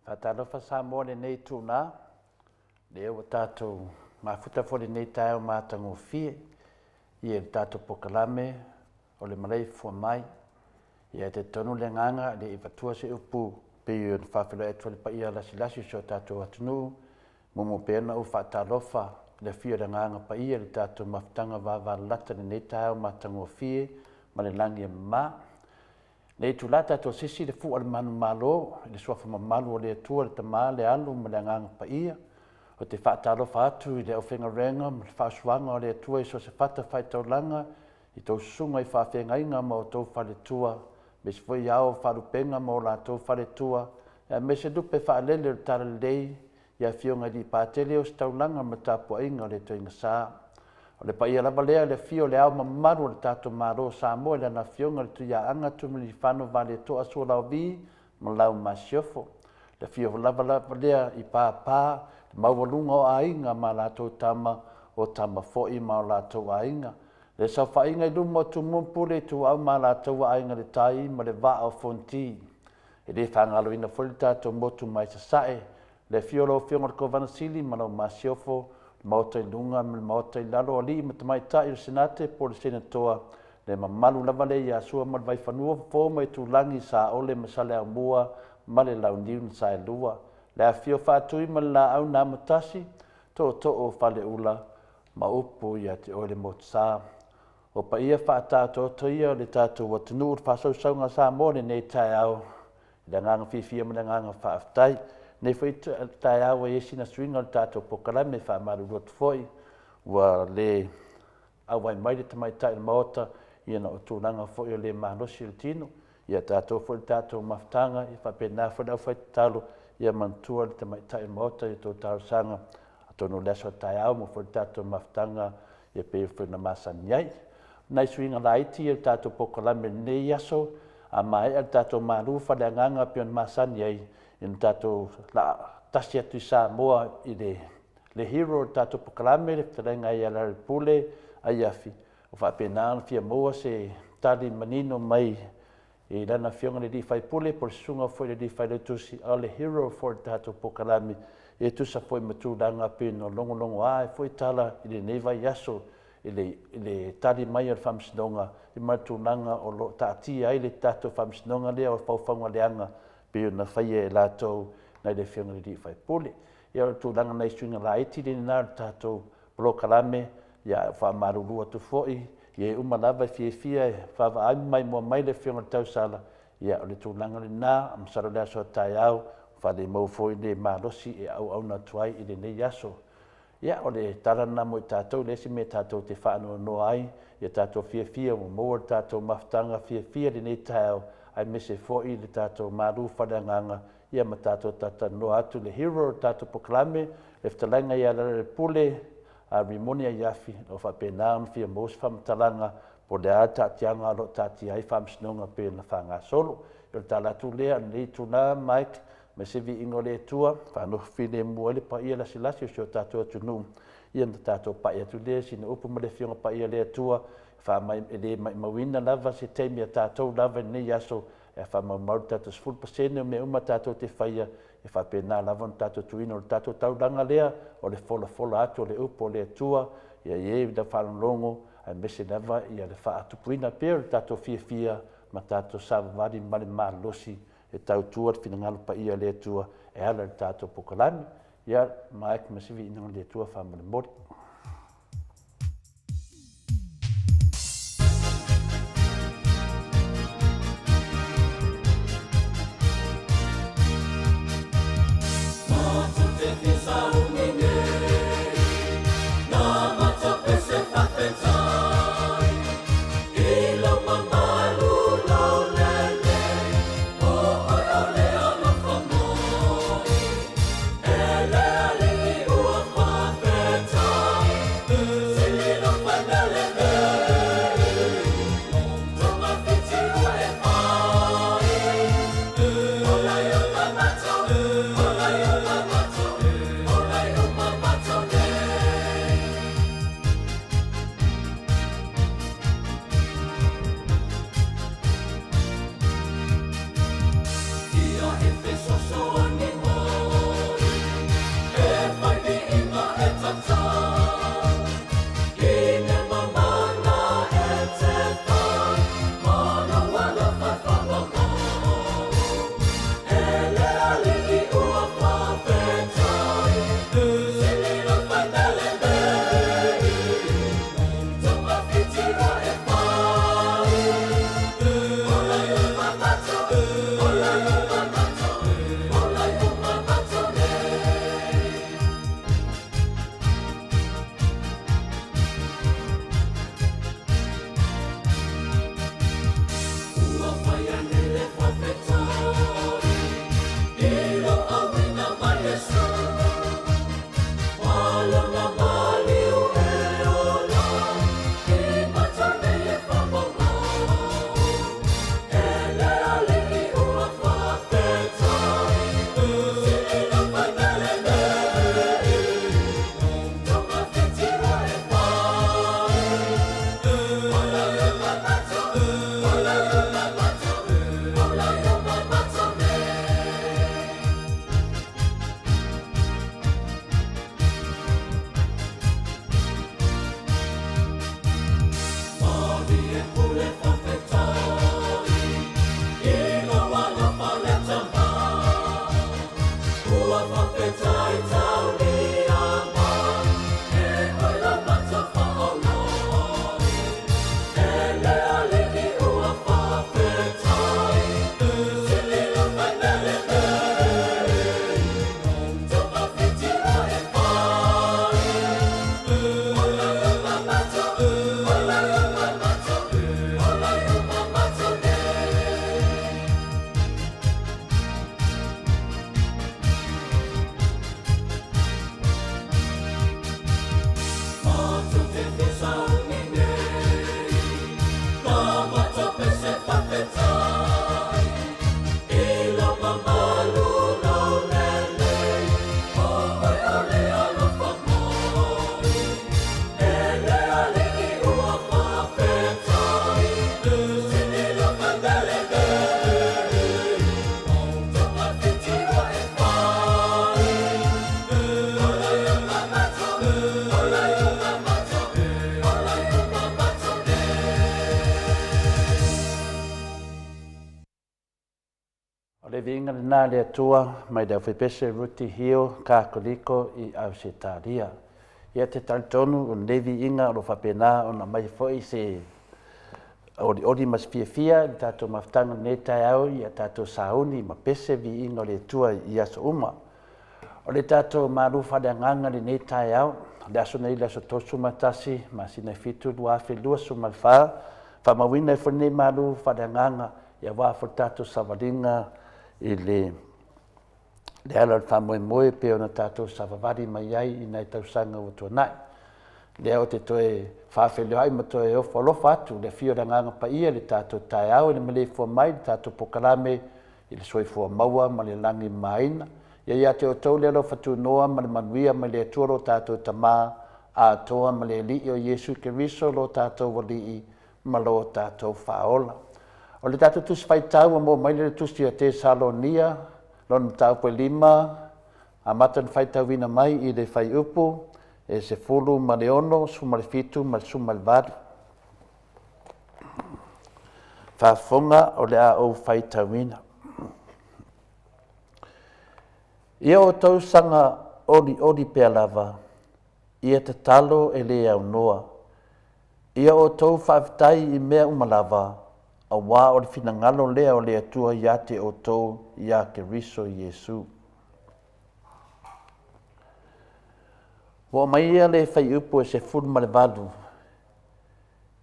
Faatalofa Samoa i lenei itula, lea ua tatou mafuta foi i lenei taeao matagofie i le tatou polokalame o le Maleifua Mai. Ia e talitonu le agaga e le i avatua se upu pei ona faafeiloai atu ai i le paia lasilasi o si o tatou atunuu, muamua pea ona ou faatalofa i le afio o le Agaga Paia i le tatou mafutaga vavalalata i lenei taeao matagofie ma le lagi e mama. Lenei itula tatou sisi le fua o le manumalo i le suafa mamalu o le Atua le Tama le Alo ma le Agaga Paia. Ou te faatalofa atu i le aufaigaluega ma le faasuaga o le Atua i so o se fatafaitaulaga i tou susuga i faafeagaiga ma outou faletua, aemaise foi ao o faalupega ma o latou faletua, aemaise lupe faalele o le Talalelei i afioga i alii Patele, Ositaulaga ma le tapuaiga a le Toeaina Sa. O le paia lava lea i le afio o le Ao Mamalu o le tatou Malo o Samoa i lana Afioga i le Tuiaana Tuimalealiifano Vaaletoa Sualauvi ma lau Masiofo. Le afio lava lea i papa, le maualuga o aiga ma latou tama, o tama foi ma o latou aiga. Le saofaiga i luma o Tumua ma Pule, Ituau ma Alataua, Aiga i le Tai ma le Vaa o Fonoti. E le faagaloina foi le tatou motu mai Sasae, le afio o lau Afioga i le Kovana Sili ma lau Masiofo, le Maota i luga ma le Maota i lalo, alii ma tamaitai o le Senate po o le Senatoa, le mamalu lava lea ia Sua ma le Vaifanua, Fofo ma Aitulagi, Saole ma Saleaaumua ma le Launiu na Saelua, le afifio o Faatui ma le Laau na Amotasi, Tootoo o Faleula ma upu ia te oe le Motusa. O paia faataotooto ia o le tatou atunuu i le faasausauga a Samoa i lenei taeao i le agaga fiafia ma le agaga faafetai. Lenei foi taeao ua i ai sina suiga o le tatou polokalame, e faamalulu atu foi ua le auai mai le Tamaitai o le Maota ona o tulaga foi o le malosi o le tino. Ia tatou foi le tatou mafutaga, ia faapena foi le aufaitatalo, ia manatua le Tamaitai o le Maota i a outou talosaga atonu o le aso a taeao maua foi le tatou mafutaga e pei foi ona masani ai. O nai suiga laiti ia o le tatou polokalame i lenei aso, a maea le tatou malu faaleagaga pei ona masani ai, ia ona tatou laa tasi atu i Samoa i le hero o le tatou polokalame, le fetalaiga ia Lealailepule Aiafi, ua faapena ona fia maua se tali manino mai i lana afioga i le sui usufono po o le susuga foi i le Failautusi, a o le hero foi o le tatou polokalame e tusa foi ma tulaga pei ona logologoa ai foi tala i lenei vaiaso i le tali mai a le Faamasinoga ma le tulaga o lo o taatia ai le tatou Faamasinoga lea o faufauga leaga pei ona faia e latou nai le afioga i le sui usufono. Ia o le tulaga i nai suiga laiti lena o le tatou polokalame, ia e faamalulu atu foi i e uma lava e fiafia e vaavaai ma maimoa mai le Afioga i le tausala, ia o le tulaga lena, masalo o le aso a taeao faalemau foi le malosi e auauna atu ai i lenei aso. Ia o le tala lena mo i tatou, e leai se mea tatou te faanoanoa ai, ia tatou fiafia ua maua le tatou mafutaga fiafia i lenei taeao, aemaise foi le tatou malu faaleagaga ia ma tatou talatalanoa atu le hero o le tatou polokalame, le fetalaiga ia Lealailepule Rimoni Aiafi, o lo o faapena ona fia maua se faamatalaga po o le a le taatiaga o lo o taatia ai Faamasinoga pei ona faagasolo. O le tala atu lea i lenei itula Mike, ma se viiga o le Atua, faanofo filemu ai le paia lasilasi o si o tatou atunuu, ia ona tatou pai atu lea i sina upu ma le Afioga Paia a le Atua, e le maumauina lava se taimi a tatou lava i lenei aso, e faamaumau le tatou 10% o mea uma tatou te faia, e faapena lava ona tatou tuuina o le tatou taulaga lea, o le folafola atu o le upu o le Atua, ia i ai le faalogologo, aemaise lava le faatupuina pea o le tatou fiafia ma tatou savavali ma le malosi e tautua le finagalo paia o le Atua e ala i le tatou polokalame. Ia, Mike ma se viiga o le Atua faamolemole. O le viiga lena a le Atua mai le aufaipese Ruti Hill Katoliko i Ausetalia. Ia te talitonu o lenei viiga o lo o faapena ona aumai foi se olioli ma se fiafia i le tatou mafutaga i lenei taeao ia tatou sauni ma pese viiga o le Atua i aso uma. O le tatou malu faaleagaga i lenei taeao, o le aso nei le aso 31 masina e 7 2024, faamauina ai foi lenei malu faaleagaga aua foi le tatou savaliga i le ala o le faamoemoe pei ona tatou savavali mai ai i nai tausaga ua tuanai. Lea ou te toe faafeiloai ma toe ofo alofa atu i le afio o le Agaga Paia i le tatou taeao i le maleifua mai i le tatou polokalame i le soifua maua ma le lagi e mamaina. Ia ia te outou le alofa tunoa ma le manuia mai le Atua lo tatou Tama atoa ma le Alii o Iesu Keriso lo tatou Alii ma lo tatou Faaola. O le tatou Tusi Faitau ua maua mai le Tusi a Tesalonia, lona mataupu e 5, amata ona faitauina mai i le fuaiupu e 16, 17 ma le 18. Faafofoga o le a ou faitauina. Ia outou saga olioli pea lava, ia tatalo e le aunoa. Ia outou faafetai i mea uma lava, auā o le finagalo lea o le Atua ia te outou iā Keriso Iesu. Ua aumaia le fuaiupu e 18,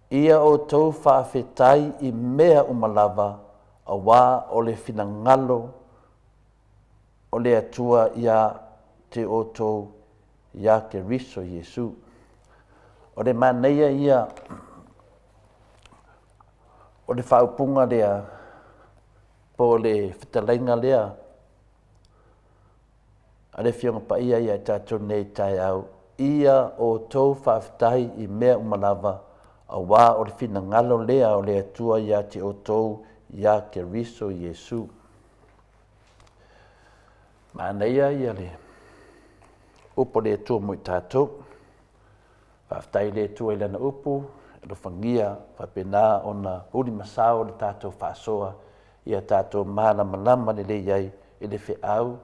Ia outou faafetai i mea uma lava, auā o le finagalo o le Atua ia te outou iā Keriso Iesu. O le manaia ia o le faaupuga lea po o le fetalaiga lea a le Afioga Paia ia i tatou nei taeao, ia outou faafetai i mea uma lava, auā o le finagalo lea o le Atua ia te outou iā Keriso Iesu. Manaia ia le upu a le Atua mo i tatou. Faafetai i le Atua i Lana upu, alofagia faapena ona ulimasao le tatou faasoa ia tatou malamalama lelei ai i le feau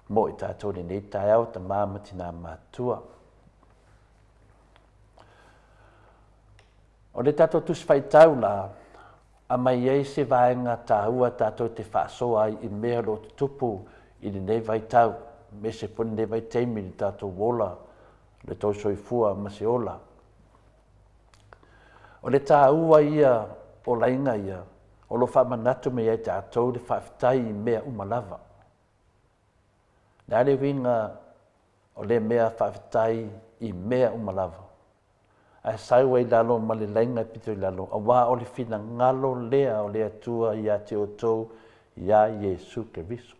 mo i tatou i lenei taeao, tama ma tina matutua. O le tatou Tusi Faitau la, aumai ai se vaega taua tatou te faasoa ai i mea o lo o tutupu i lenei vaitau, aemaise foi lenei vaitaimi i le tatou ola, le tou soifua ma se ola. O le taua ia o laiga ia, o lo o faamanatu mai ai tatou le faafetai i mea uma lava. O le a le uiga o lea mea faafetai i mea uma lava? Ae sau ai i lalo ma le laiga e pito i lalo, aua o le finagalo lea o le Atua ia te outou iā Iesu Keriso.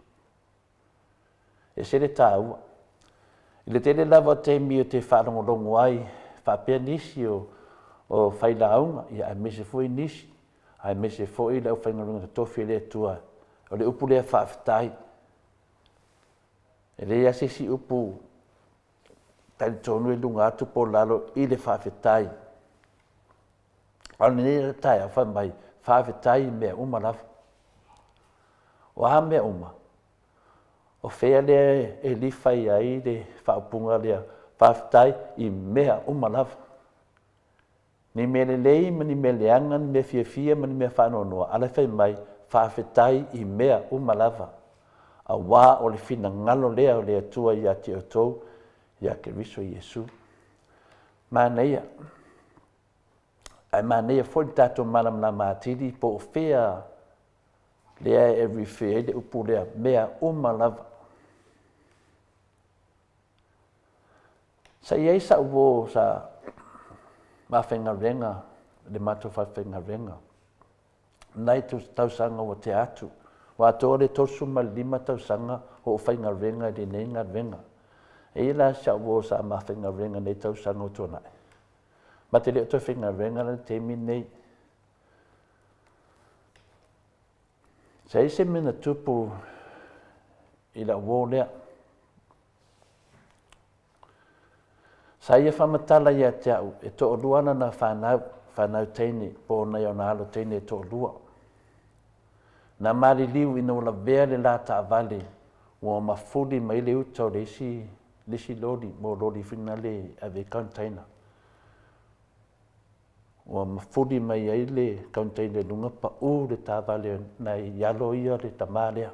E ese le taua. I le tele lava o taimi ou te faalogologo ai faapea nisi o o failauga, ia aemaise foi nisi, aemaise foi le aufaigaluega totofi a le Atua, o le upu lea faafetai. E leai lava se isi upu talitonu i luga atu po o lalo i le faafetai. A o lenei taeao fai mai, faafetai i mea uma lava. O a mea uma? O fea lea e lifai ai le faaupuga lea, faafetai i mea uma lava? Ni mea lelei ma ni mea leaga, ni mea fiafia ma ni mea faanoanoa, a la e fai mai, faafetai i mea uma lava, auā o le finagalo lea o le Atua ia te outou ia Keriso Iesu. Manaia. Ae manaia foi le tatou malamalama atili po o fea lea e refer ai le upu lea, mea uma lava. Sa i ai sa'u uo sa ma faigaluega i le matou falefaigaluega nai tausaga ua tea atu, ua atoa le 35 tausaga o ou faigaluega i lenei galuega. E i ai la si a'u uo sa ma faigaluega i nei tausaga ua tuanai, ma te le o toe faigaluega la i le taimi lenei. Sa i ai se mea na tupu i la'u uo lea. Sa ia faamatala ia te au, e toalua lana fanau, fanau teine, po o nai ona alo teine e toalua. Na maliliu ina ua lavea le la taavale, ua mafuli mai le uta o le isi, le isi loli, mo loli foi na le e ave ai container. Ua mafuli mai ai le container i luga, pau le taavale nai alo ia o le tama lea.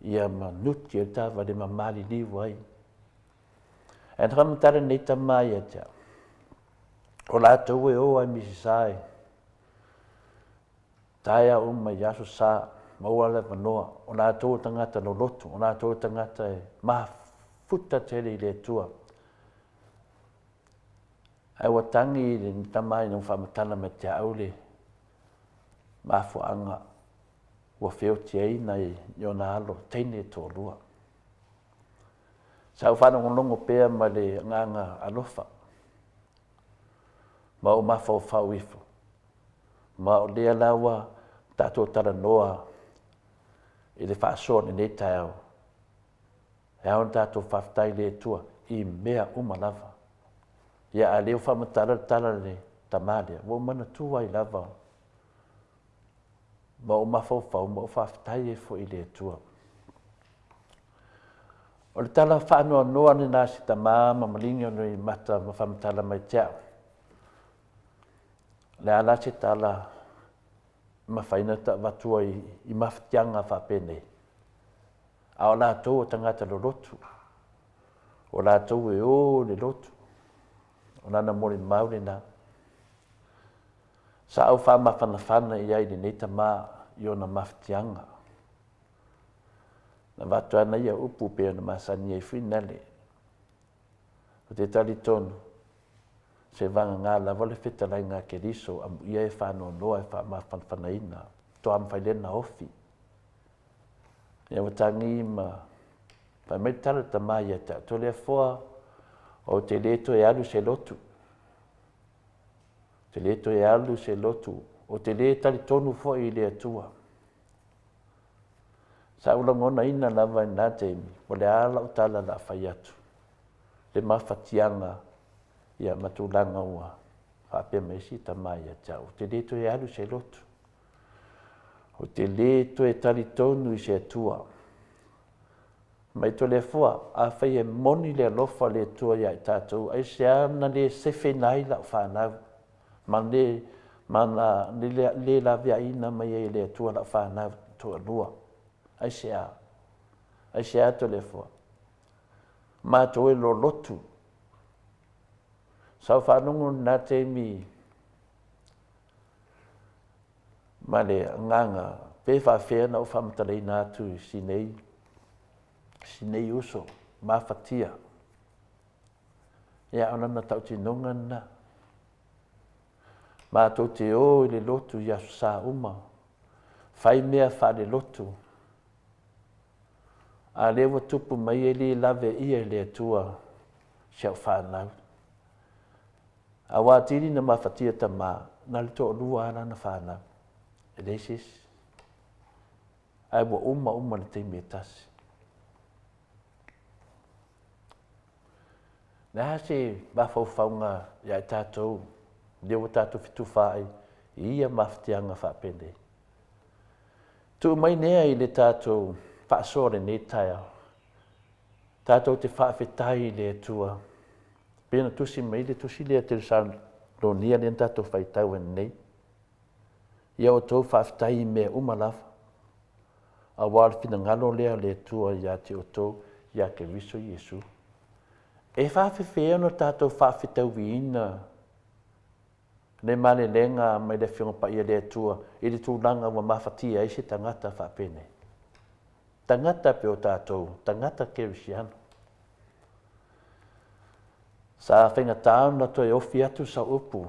Ia ma nuti ai le taavale ma maliliu ai. Ae na faamatala lenei tama ia te au, o latou e o lava i Misisa e taeao uma i Aso Sa, maua le avanoa, o latou o tagata loloto, o latou o tagata e mafuta tele i le Atua. Ae ua tagi le tama ina ua faamatala mai te au le mafuaaga ua feoti ai nai ona alo teine e toalua. Sa ou faalogologo pea ma le agaga alofa ma ou mafaufau ifo, ma o lea la ua tatou talanoa i le faasoa i lenei taeao, e ao ona tatou faafetai i le Atua i mea uma lava. Ia, a o lea ua faamatala le tala a le tama lea, ua ou manatua ai lava ma ou mafaufau ma ou faafetai ai foi i le Atua. O le tala faanoanoa lena a si tama ma maligi ona i mata ma faamatala mai te au. O le a la se tala e mafai ona avatu ai i mafatiaga faapenei? A o latou o tagata lolotu, o latou e o i le lotu, o lana molimau lena. Sa ou faamafanafana i ai i lenei tama i ona mafatiaga. Na avatu lava nai au upu pei ona masani ai foi nale. Ou te talitonu, se vagana lava le fetalaiga a Keriso amuia e faanoanoa e faamafanafanaina, faatoa mafai lea ona ofi. Ia ua tagi ma fai mai le tala a le tama ia te au, Toleafoa, ou te le toe alu i se lotu. Ou te le toe alu i se lotu, ou te le talitonu foi i le Atua. Sa ou lagonaina lava i lena taimi, o le a lau tala o le a fai atu, le mafatiaga ia ma tulaga ua faapea mai ai si tama ia te au, ou te le toe alu i se lotu. Ou te le toe talitonu i se Atua. Mai Toleafoa, afai e moni le alofa o le Atua ia i tatou, aisea na le sefeina ai lau fanau, ma le, ma na le, le laveaiina mai ai e le Atua lau fanau toalua? Aisea? Aisea Toleafoa? Matou e lolotu. Sa ou faalogo i lena taimi ma le agaga pe faafefea ona ou faamatalaina atu i si nei, si nei uso mafatia. Ia, o lana tautinoga lena. Matou te o i le lotu i Aso Sa uma, fai mea faale-lotu, a o lea ua tupu mai e le lave ia e le Atua si au fanau. A ua atili na mafatia tama, na o le toalua lava lana fanau, e leai se isi. Ae ua uma uma i le taimi e tasi. Le a se mafaufauga ia i tatou, lea ua tatou fetufaai i ia mafatiaga faapenei? Tuu mai lea i le tatou. faasoa o lenei taeao, tatou te faafetai i le Atua, pei ona tusi mai le tusi lea a Tesalonia lea na tatou faitau ai nei, ia outou faafetai i mea uma lava, aua o le finagalo lea o le Atua ia te outou ia Keriso Iesu. E faafefea ona tatou faafetauiina le malelega mai le Afioga Paia a le Atua i le tulaga ua mafatia ai se tagata faapenei? Tagata pei o tatou, tagata kerisiano. Sa faigata ona toe ofi atu sau upu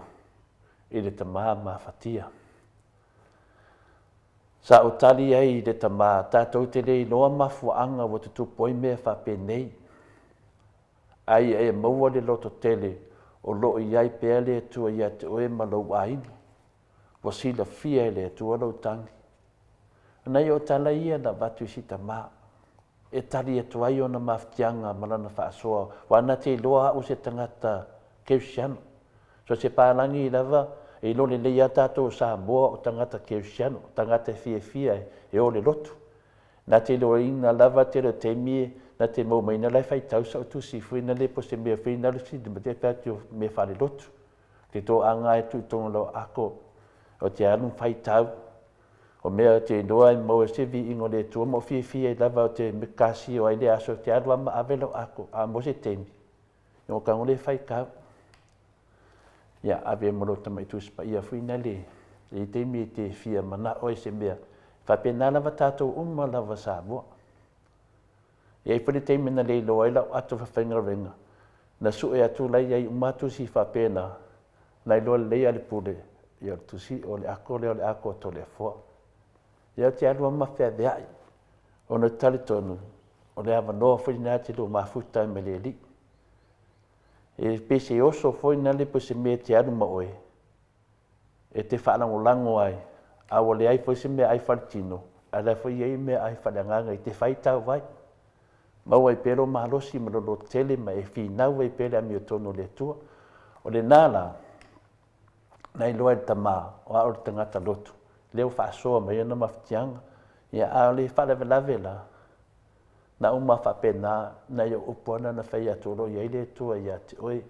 i le tama mafatia. Sa ou tali ai i le tama, tatou te le iloa mafuaaga ua tutupu ai mea faapenei. A ia e maua le lototele o lo o i ai pea le Atua ia te oe ma lou aiga. Ua silafia e le Atua lou tagi. O nai ou tala ia na avatu i si tama e tali atu ai ona mafatiaga ma lana faasoa, aua na te iloa au o se tagata kerisiano. So se palagi lava, e iloa lelei lava tatou o Samoa o tagata kerisiano, o tagata e fiafia e o i le lotu. Na te iloaina lava tele o taimi na te maua mai la e faitau sau tusi foi lale po o se mea foi lale fai atu o mea faalelotu. Te toaga e tuu i totonu o lau ato, ou te alu ma faitau, o mea ou te iloa e maua ai se viiga o le Atua ma ou fiafia ai lava ou te kasio ai le aso, ou te alu lava ma ave lau ato, a maua se taimi, ona ou tago lea e faitau. Ia, ave ai ma lou tamai Tusi Paia foi lale, e i ai taimi e te fia manao ai i se mea. E faapena lava tatou uma lava Samoa. E i ai foi le taimi na le iloa ai lau ato faafaigaluega, na sue atu la e i ai uma lava tusi faapena, na iloa lelei lava e le Pule, ia o le tusi, o le ato lea o le ato a Toleafoa. Ia ou te alu lava ma feaveai, ona ou te talitonu, o le avanoa foi lena e te lua mafuta ai ma le Alii. E pei se oso foi lale po o se mea e te alu ma oe, e te faalagolago ai, a ua leai foi se meaai faletino, a o la e foi e i ai meaai faaleagaga e te faitau ai, maua ai pea lou malosi ma lou lototele ma e finau ai pea le amiotonu a le Atua. O lena la, na iloa e le tama, o au o le tagata lotu, lea ua faasoa mai ana mafatiaga. Ia, a o le faalavelave la, na uma lava faapena nai ou upu lava na na fai atu o lo o i ai le Atua ia te oe.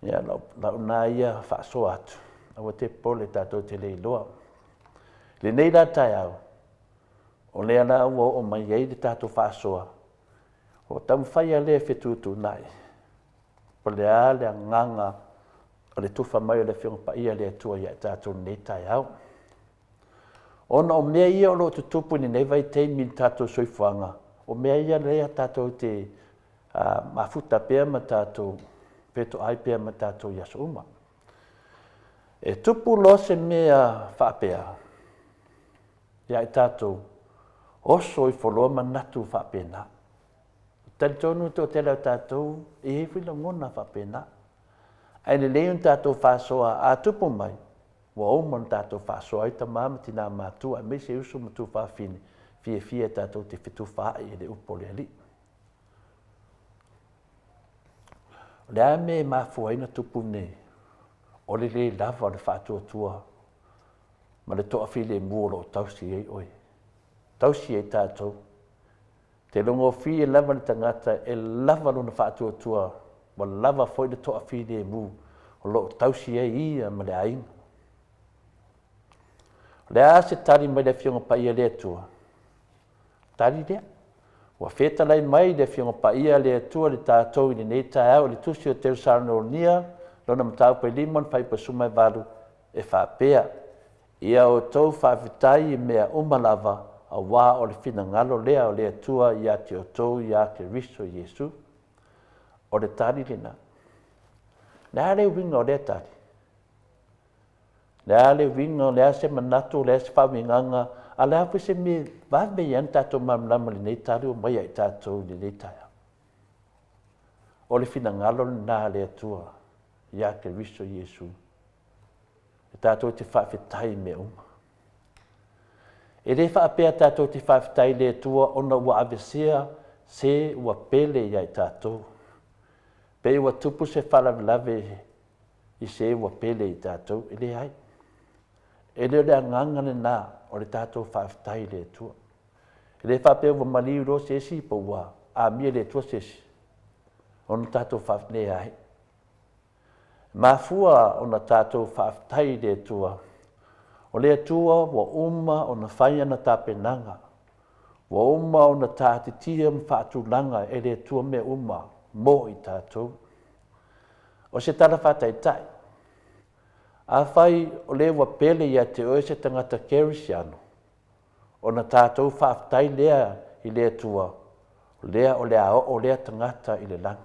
Ia, lau lena ia faasoa atu, aua te popole tatou te le iloa. Lenei la taeao, o lea la ua oo mai ai le tatou faasoa, o taumafai lava lea e fetuutuunai, po o le a le agaga o le tufa mai o le Afioga Paia a le Atua ia i tatou i lenei taeao. Ona o mea ia o lo o tutupu i lenei vaitaimi i le tatou soifuaga, o mea ia lea tatou te mafuta pea ma tatou fetoai pea ma tatou i aso uma. E tupu loa se mea faapea ia i tatou, oso ifo loa manatu faapena. E talitonu le toatele o tatou e i ai foi lagona faapena. Ae lelei ona tatou faasoa, a tupu mai, ua uma ona tatou faasoa ai tama ma tina matutua aemaise uso ma tuafafine, fiafia tatou te fetufaai i le upu a le Alii. O le a mea e mafua ai ona tupu nei? O le le lava o le faatuatua ma le toafilemu o lo o tausi ai oe, tausi ai tatou. Te logofie lava le tagata e lava lona faatuatua, ua lava foi le toafilemu o lo o tausi ai ia ma le aiga. O le a se tali mai le Afioga Paia a le Atua? Tali lea. Ua fetalai mai le Afioga Paia a le Atua i le tatou i lenei taeao i le tusi o Teusalonia, lona mataupu e 5, le fuaiupu 18, e faapea, Ia outou faafetai i mea uma lava, aua o le finagalo lea o le Atua ia te outou ia Keriso Iesu. O le tali lena. O le a le uiga o lea tali? O le a le uiga, o le a se manatu, o le a se faauigaga, a o le a foi se mea e vave ai ona tatou malamalama i lenei tali ua aumai ia i tatou i lenei taeao. O le finagalo lena a le Atua ia Keriso Iesu, e tatou te faafetai i mea uma. E le faapea tatou te faafetai i le Atua ona ua avesea se ua pele ia i tatou, pe ua tupu se faalavelave i se ua pele i tatou, e leai. E le o le agaga lena o le tatou faafetai i le Atua. E le faapea ua maliu loa se isi po ua amia e le Atua se isi, ona tatou faafetai ai. E mafua ona tatou faafetai i le Atua, o le Atua ua uma ona fai ana tapenaga, ua uma ona taatitia ma faatulaga e le Atua mea uma mo i tatou. O se tala faataitai, afai o lea ua pele ia te oe se tagata kerisiano, ona tatou faafetai lea i le Atua, o lea o le a oo lea tagata i le lagi.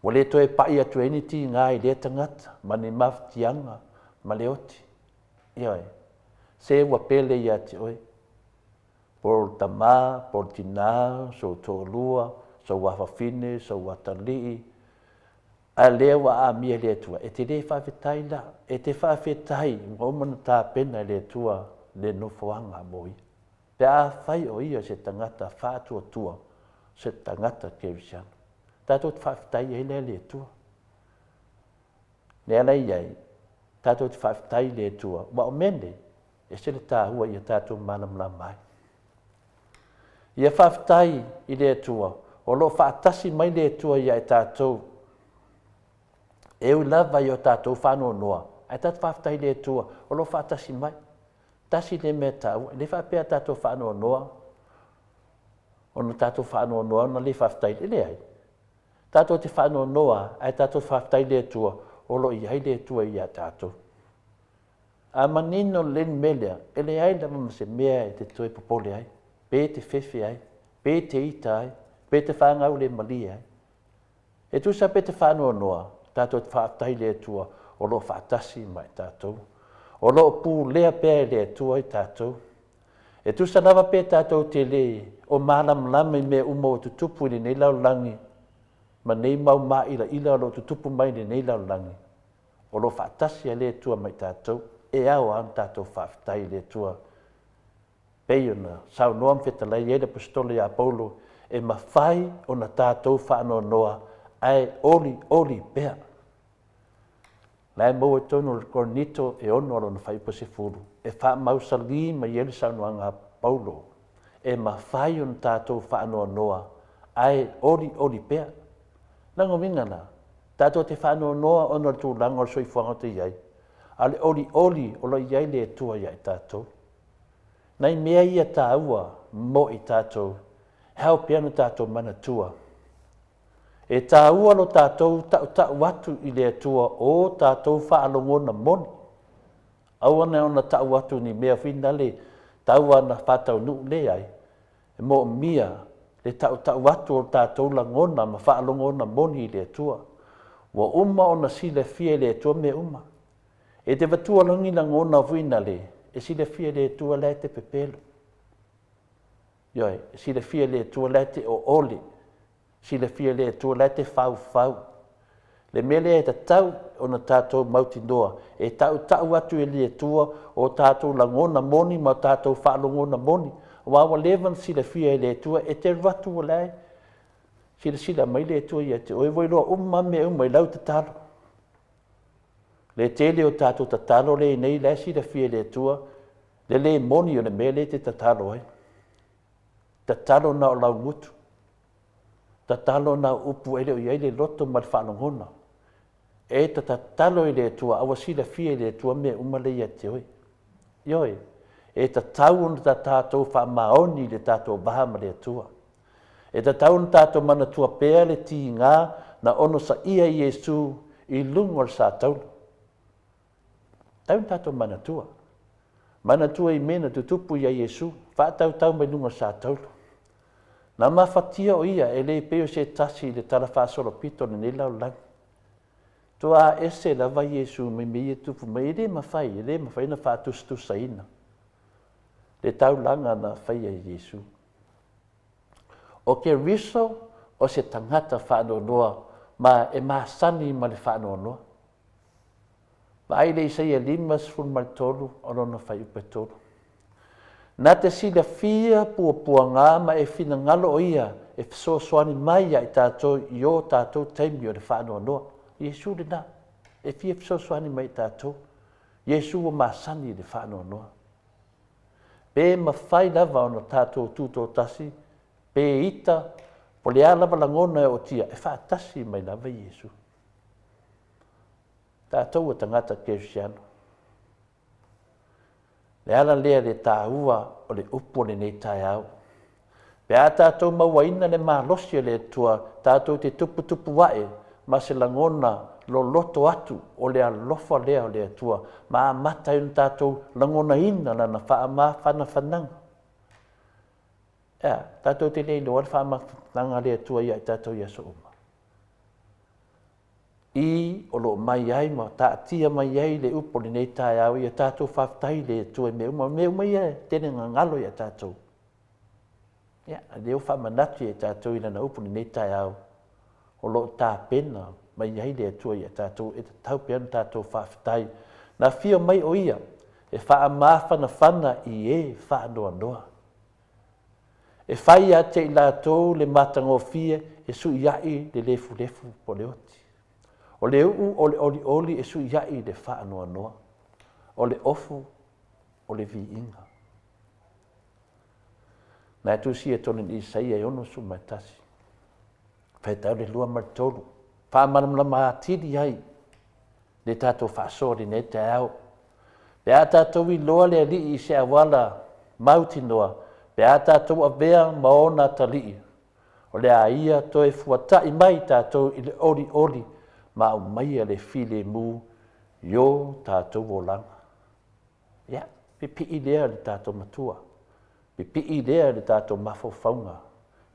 Ua le toe pai atu ai ni tiga i lea tagata ma ni mafatiaga ma le oti. Ioe. Se ua pele ia te oe, po o le tama, po o le tina, sou toalua, sou afafine, sou atalii, a lea ua aamia e le Atua, e te le faafetai la, e te faafetai ua uma ona tapena e le Atua le nofoaga mo ia. Pe afai o ia se tagata faatuatua, se tagata kerisiano. Tatou te faafetai ai la i le Atua. Lea la e i ai, tatou te faafetai i le Atua, aua o mea nei, e ese le taua ia tatou malamalama ai. Ia faafetai i le Atua, o lo o faatasi mai le Atua ia i tatou, e ui lava i o tatou faanoanoa, ae tatou faafetai i le Atua o lo o faatasi mai. Tasi lea mea taua, e le faapea a tatou faanoanoa, ona tatou faanoanoa ona le faafetai, e leai. Tatou te faanoanoa ae tatou faafetai i le Atua o lo o i ai le Atua ia tatou. A manino lelei le mea lea, e leai lava ma se mea e te toe popole ai, pe te fefe ai, pe te ita ai, pe te fagaulemalie ai. E tusa pe te faanoanoa, tatou te faafetai i le Atua o lo o faatasi ma i tatou. O lo o pulea pea e le Atua i tatou. E tusa lava pe tatou te le o malamalama i mea uma ua tutupu i lenei lalolagi ma nei mau māʻilaʻila o lo o tutupu mai i lenei lalolagi, o lo o faatasi a le Atua ma i tatou. E ao lava ona tatou faafetai i le Atua. Pei ona saunoa ma fetalai ai le Aposetolo ia Paulo, e mafai ona tatou faanoanoa ae olioli pea. La e maua i totonu o le Korinito e 6 lona fuaiupu 10, e faamausalī mai ai le saunoaga a Paulo, e mafai ona tatou faanoanoa ae olioli pea. Lona uiga la, tatou te faanoanoa ona o le tulaga o le soifuaga o te i ai, a o le olioli o lo o i ai le Atua ia i tatou. Nai mea ia taua mo i tatou, e ao pea ona tatou manatua. E taua lo tatou tautau atu i le Atua o tatou faalogona moni. Aua ne ona tau atu ni mea finale taua na faataunuu, leai. E moomia le tautau atu o tatou lagona ma faalogona moni i le Atua. Ua uma ona silafia e le Atua mea uma. E te avatua loa ni lagona fuinale, e silafia e le Atua la e te pepelo. Ioe, e silafia e le Atua la e te oole. Silafia e le Atua la e te faufau. Le mea lea e tatau ona tatou mautinoa, e tautau atu e le Atua o tatou lagona moni ma o tatou faalogona moni. Aua ua leva ona silafia e le Atua, e te alu atu o la e silasila mai le Atua ia te oe, ua iloa uma lava mea uma i lau tatalo. Le tele o tatou tatalo lea i nei, la e silafia e le Atua le le moni o le mea lea e te tatalo ai. Tatalo na o lau gutu. Tatalo na o upu e le o i ai le loto ma le faalogona. E ta tatalo i le Atua, a ua silafia e le Atua mea uma lea ia te oe. Ioe, e tatau ona ta tatou faamaoni i le tatou va ma le Atua. E tatau ona tatou manatua pea le tiga na onosaia e Iesu i luga o le sataula. Tatau ona tatou manatua. Manatua i mea na tutupu ia Iesu, faatautau mai luga o le sataula. Na mafatia o ia e le pei o se tasi i le talafaasolopito o lenei lalolagi. Toa ese lava Iesu mai mea ia tupu mai, e le mafai, e le mafai ona faatusatusaina le taulaga na faia e Iesu. O Keriso o se tagata faanoanoa ma e masani ma le faanoanoa. Vaai le Isaia 53 o lona fuaiupu e 3. Na te silafia puapuaga ma e finagalo o ia e fesoasoani mai ia i tatou i o tatou taimi o le faanoanoa. Iesu lena, e fia fesoasoani mai i tatou. Iesu ua masani i le faanoanoa. Pe mafai lava ona tatou tutoatasi, pe ita, po o le a lava lagona e ootia, e faatasi mai lava Iesu. Tatou o tagata kerisiano. Le ala lea le taua o le upu o lenei taeao. Pe a tatou mauaina le malosi o le Atua, tatou te tuputupu ae ma se lagona loloto atu o le alofa lea o le Atua ma amata ai ona tatou lagonaina Lana faamafanafanaga. E a? Tatou te le iloa le faamafanafanaga a le Atua ia i tatou i aso uma? I o lo o mai ai ma taatia mai ai le upu o lenei taeao ia tatou faafetai i le Atua i mea uma. O mea uma ia e tele ina galo ia tatou. Ia, a lea ua faamanatu ia i tatou i Lana upu i lenei taeao, o lo o tapena mai ai le Atua ia tatou e tatau pea ona tatou faafetai. Na afio mai o Ia e faamafanafana i e faanoanoa. E fai ia te i latou le matagofie e suiaʻi le lefulefu po o le oti. O le uʻu o le olioli e suiaʻi le faanoanoa. O le ofu o le viiga. Na e tusia tonu i Isaia e 61, faitau le 2 ma le 3, faamalamalama atili ai le tatou faasoa i lenei taeao. Pe a tatou iloa le Alii i se auala mautinoa, pe a tatou avea ma ona atalii, o le a ia toe fuataʻi mai tatou i le olioli ma aumaia le filemu i o tatou olaga. Ia, pipii lea i le tatou Matua, pipii lea i le tatou mafaufauga,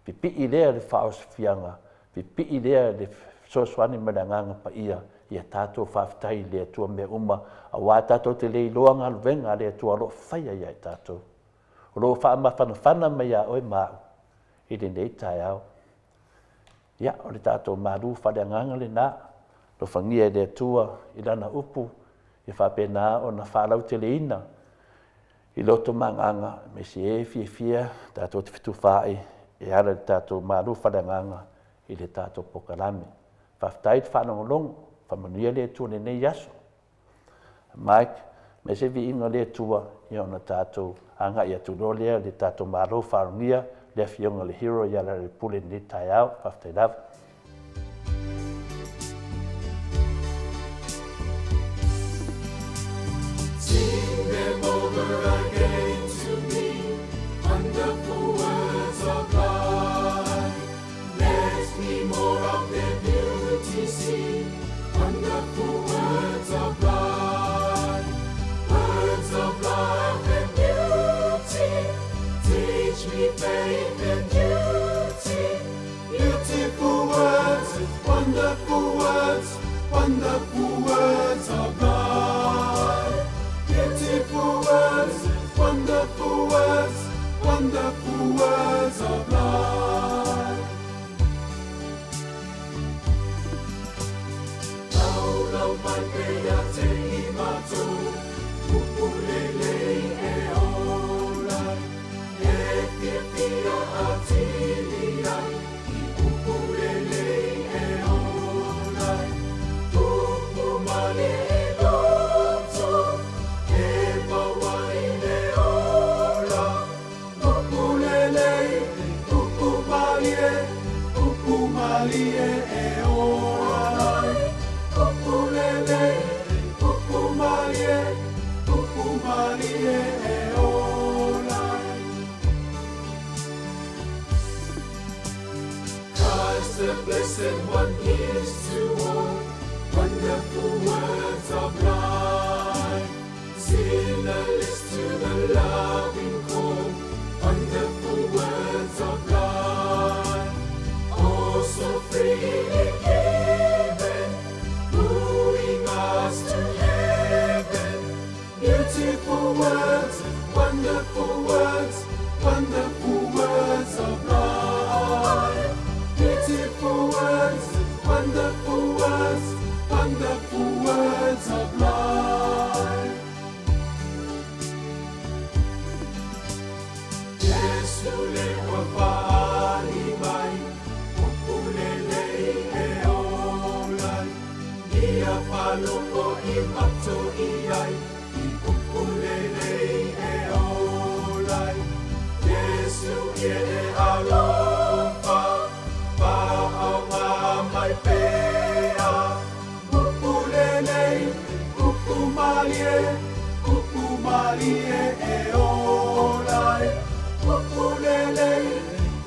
pipii lea i le faaosofiaga, pipii lea i le fesoasoani mai le Agaga Paia, ia tatou faafetai i le Atua mea uma, aua tatou te le iloa galuega a le Atua o lo o faia ia i tatou. O lo o faamafanafana mai ia oe ma au i lenei taeao. Ia, o le tatou malu faaleagaga lena, alofagia e le Atua i Lana upu, ia faapena ona faalauteleina i loto ma agaga, aemaise e fiafia tatou te fetufaai e ala i le tatou malu faaleagaga i le tatou polokalame. Faafetai le faalogologo, faamanuia le Atua i lenei aso. Mike, me se viiga o le Atua, ia ona tatou agai atu loa lea i le tatou Malo faaalogia le Afioga i le Hero ia Lealailepule i lenei taeao. Faafetai lava. Sing them over again to me, wonderful words of life. Let me more of their beauty see, wonderful words of life. Words of love and beauty, teach me faith and duty. Beautiful words, wonderful words, wonderful words of life. Beautiful words, wonderful words, wonderful words of life. Laulau mai pea te i matou, upu lelei e ola ai, e fiafia atili ai, i upu lelei e ola ai. Upu malie i loto, e maua ai le ola, upu lelei, upu malie, upu malie e ola ai. Upu lelei, upu malie, upu malie e ola ai. Christ the Blessed One gives to all wonderful words of life. Sinner, list to the loving call, wonderful words of life. Oh, so freely given, wooing us to heaven. Beautiful words, wonderful words, wonderful words of life. Beautiful words, wonderful words, wonderful words of life. Iesu le ua faali mai, upu lelei e ola ai, ia faalogo i matou i ai, i upu lelei e ola. malie e alofa, Faaoga mai pea. Upu lelei, upu malie, upu malie e ola ai. Upu lelei,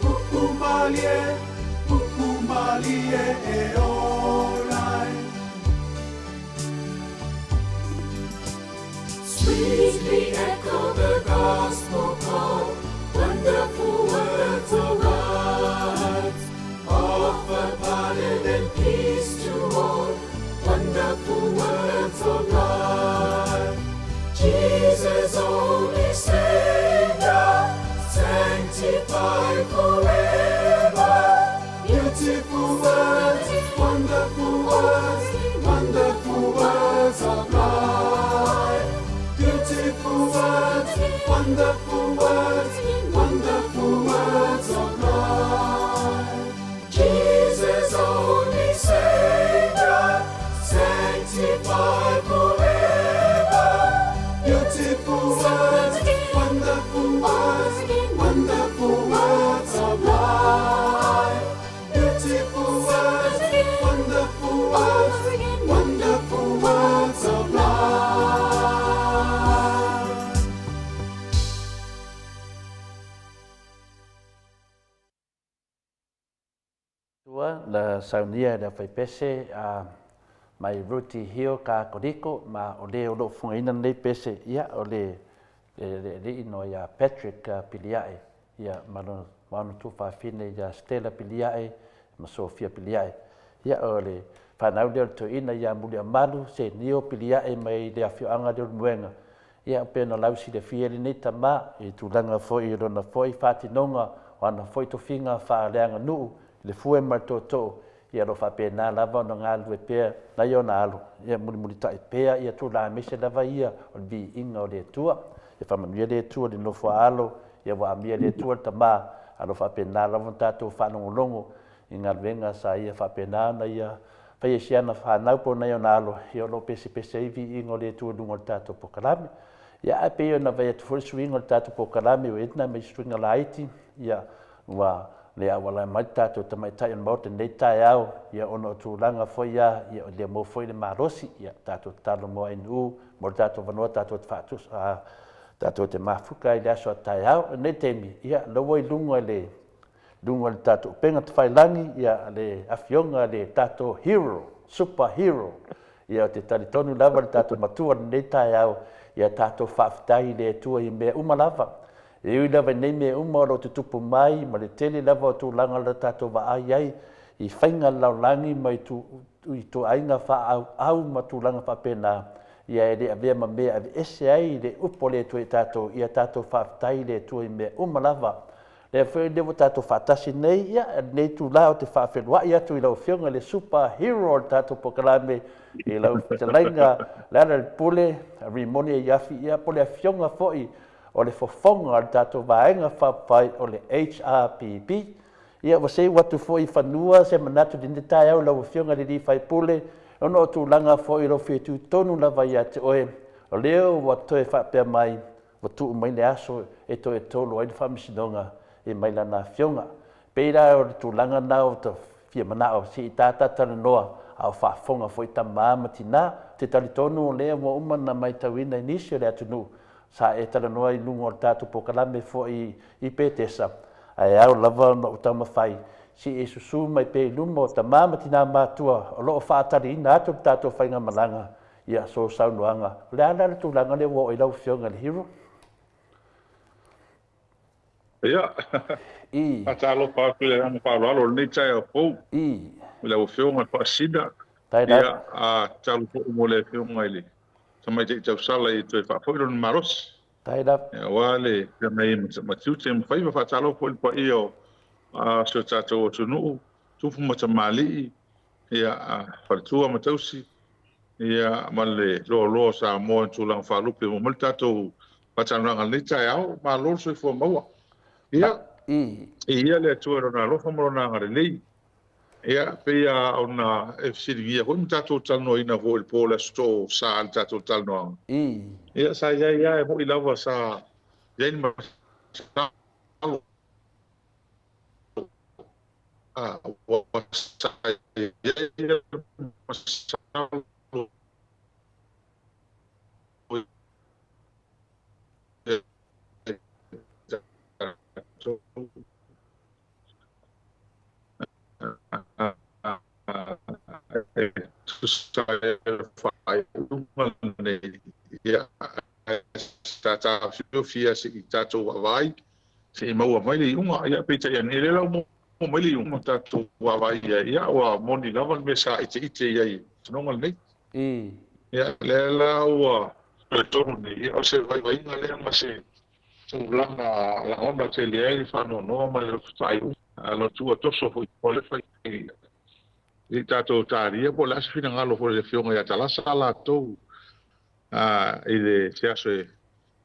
upu malie, upu malie e ola ai. Sweetly echo the gospel call, wonderful words of words, offer pardon and peace to all, wonderful words of life. Jesus, only Savior, sanctify forever. Beautiful words, wonderful words, wonderful words of life. Beautiful words, wonderful words, wonderful words of life. Jesus, only Savior, sanctify forever. Beautiful words, wonderful words, wonderful words of life. Beautiful words, wonderful words, wonderful words of life. Tua na saunia e le aufaipese a mai Ruti Hio Kakoriko ma o le o lo o fugaina lenei pese, ia o le le alii noa ia Patrick Piliae, ia ma lona ma ona tuafafine ia Stella Piliae ma Sophia Piliae. Ia o le fanau lea o le toeaina ia Muliamalu Senio Piliae mai le afioaga lea o Lemuega. Ia pei ona lausilafia lenei tama i tulaga foi i lona foi faatinoga o ana foi tofiga faaleaganuu i le fue ma le tootoo, ia o lo o faapena lava ona galulue pea nai ona alo, ia mulimulitai pea ia tulaga aemaise lava ia o le viiga o le Atua. Ia faamanuia le Atua i le nofo a alo, ia ua amia le Atua le tama, a o lo o faapena lava ona tatou faalogologo i galuega sa ia faapena ona ia faia i si ana fanau po o nai ona alo, ia o lo o pesepese ai viiga o le Atua i luga o le tatou polokalame. Ia ae pei ona vaai atu foi le suiga o le tatou polokalame ua i ai nai suiga laiti, ia ua le auala mai le tatou tamaitai o le Maota i lenei taeao, ia ona o tulaga foi ia, ia le maua foi le malosi, ia tatou tatalo mo ANU, mo le tatou avanoa tatou te faatusa, tatou te mafuta ai i le aso a taeao. I lenei taimi, ia lea ua i luga i le luga o le tatou upega tafailagi, ia le afioga le tatou hero, super hero. Ia ou te talitonu lava le tatou matua i lenei taeao, ia tatou faafetai i le Atua i mea uma lava. E ui lava i nei mea uma o lo o tutupu mai ma le tele lava o tulaga o lo tatou vaai ai i faiga lalolagi ma i ituaiga faaauau ma tulaga faapena, ia e le avea ma mea e aveese ai le upu a le Atua i tatou, ia tatou faafetai i le Atua i mea uma lava. Lea foi lea ua tatou faatasi nei, ia, lenei itula ou te faafeiloai atu i lau Afioga i le super hero o le tatou polokalame, i lau fetalaiga Lealailepule Rimoni Aiafi, ia, po o le Afioga foi o le fofoga o le tatou Vaega Faaupufai o le HRPP. Ia, ua seu atu foi i fanua se manatu i lenei taeao i lau Afioga i le alii faipule, ona o tulaga foi o lo o fia tutonu lava ia te oe, o lea ua toe faapea mai, Ua tuu mai le aso e toe tolo ai le faamasinoga e mai lana afioga. Pei la o le tulaga lena o ta fia manao se i tata talanoa a o faafofoga foi tama ma tina. Ou te talitonu o lea ua uma ona matauina i nisi o le atunuu sa e talanoa i luga o le tatou polokalame foi i Petesa, ae ao lava ona ou taumafai se i e susu mai pea i luma o tama ma tina matutua o lo o faataliina atu le tatou faigamalaga Ia, so saunoaga. O le a la le tulaga lea ua oo i lau Afioga i le Hero? Ia, I. faatalofa atu i le agaga faaaloalo o lenei taeao fou I. i lau Afioga i le Faasisina. Tae la. Ia, a tatalo foi mo le Afioga i le Tamaitai Tausala ia toe faafoi lona malosi. Tae la. Ia, aua le feagai ai ma tiute ma faiva. Faatalofa foi i le paia o si o tatou atunuu, tupu ma tamalii, ia, faletua ma tausi, Ia, ma le loaloa o Samoa i tulaga faalupe ua mai le tatou faatalanoaga i lenei taeao. Malo le soifua maua. Ia, viia le Atua i Lona alofa ma Lona agalelei. Ia, e pei lava ona e fesiligia foi ma tatou talanoaina foi i le po o le Aso Tosa i le tatou talanoaga. Ia, sa i ai lava, e moni lava sa i ai le masalo. Ua sa i ai le masalo ia tatou e tusa ai o le faaiuga lenei, ia, ae sa taofiofi ia se i tatou vaavaai se i maua mai le iuga. Ia, peitai ane, lea la ua maua mai le iuga ma tatou vaavaai i ai, ia, ua moni lava le mea sa iteite i ai i le tinoga lenei. Ia, lea la ua toe tonu nei, ia, o se vaivaiga lea ma se tulaga lagona tele ai le faanoanoa ma le faaiuga a lo tua toso foi o le fai i tatou talia po o le a se finagalo foi o le Afioga ia Talasa latou i le se aso e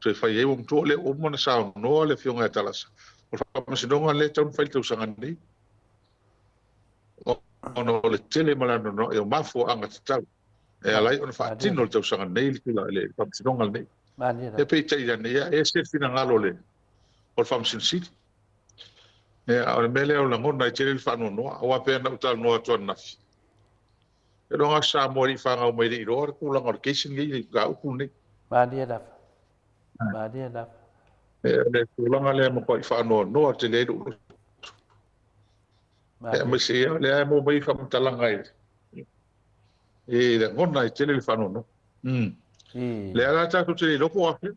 toe fai ai. Ua matua o lea ua uma ona saunoa le Afioga ia Talasa, o le faamasinoga lea e tatau ona fai i le tausaga nei, ona o le tele ma le anoanoai o mafuaaga tatau e ala ai ona faatino le tausaga nei le faamasinoga lenei. E peitai ane, ia, e ese le finagalo o le Faamasino Sili. Ia, o le mea lea o lagona ai tele le faanoanoa, aua pei ona ou talanoa atu ananafi, e iloa Samoa e le i fanau mai e le i iloa le tulaga o le case lenei, le mataupu lenei. Malie lava. Malie lava. E le tulaga lea e matuai faanoanoa tele ai lou loto. Aemaise ia, lea e maua mai faamatalaga e lagona ai tele le faanoanoa. Lea la tatou te le iloa po o afea.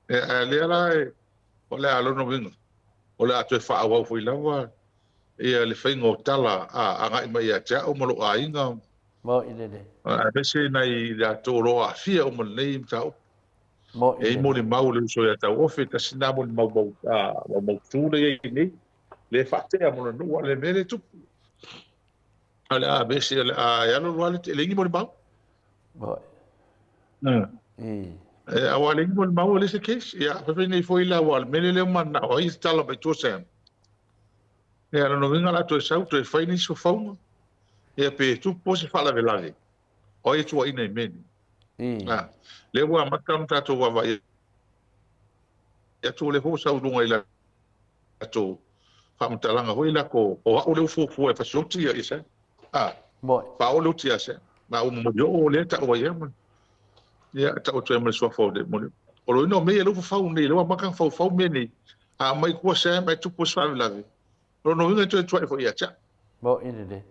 A lea la o le a lona uiga, o le a toe faaauau foi lava ia le faiga o tala agai mai ia te au ma lou aiga. Moi lele. Aemaise nai latou o lo o aafia uma i lenei mataupu. E i ai molimau le uso ia Tauofe, tasi lena molimau maumautu lea e i ai nei, lea e faatea mo lona nuu, a o le mea lea e tupu. O le a vese, o le a e alu alu lava, e leai ni molimau. Moi. Aua e leai ni molimau, e leai se case. Ia, fai nei foi la, aua o le mea lea ua mananao ai e tatala mai tua Sam. Ia, lona uiga o le a toe sau, toe fai nisi fafauga. Ia, pe tupu se faalavelave, o ai e tuuaina i mea nei. Lea ua amata ona tatou vaavaai atu, o lea foi ua sau i luga i latou faamatalaga foi latou, o au lea ua fuafua e fasioti ia Sam. Faaoo le oti ia Sam. Ma ua momoli oo lea tau ai ia. Ia, tau atu ai ma le suafa o le momoli. O lona uiga o mea ia lea ua fafau nei, lea ua amata ona faufau mea nei. A aumai tua Sam ae tupu se faalavelave, o lona uiga e toe tuai foi ia te au. Moi lelei.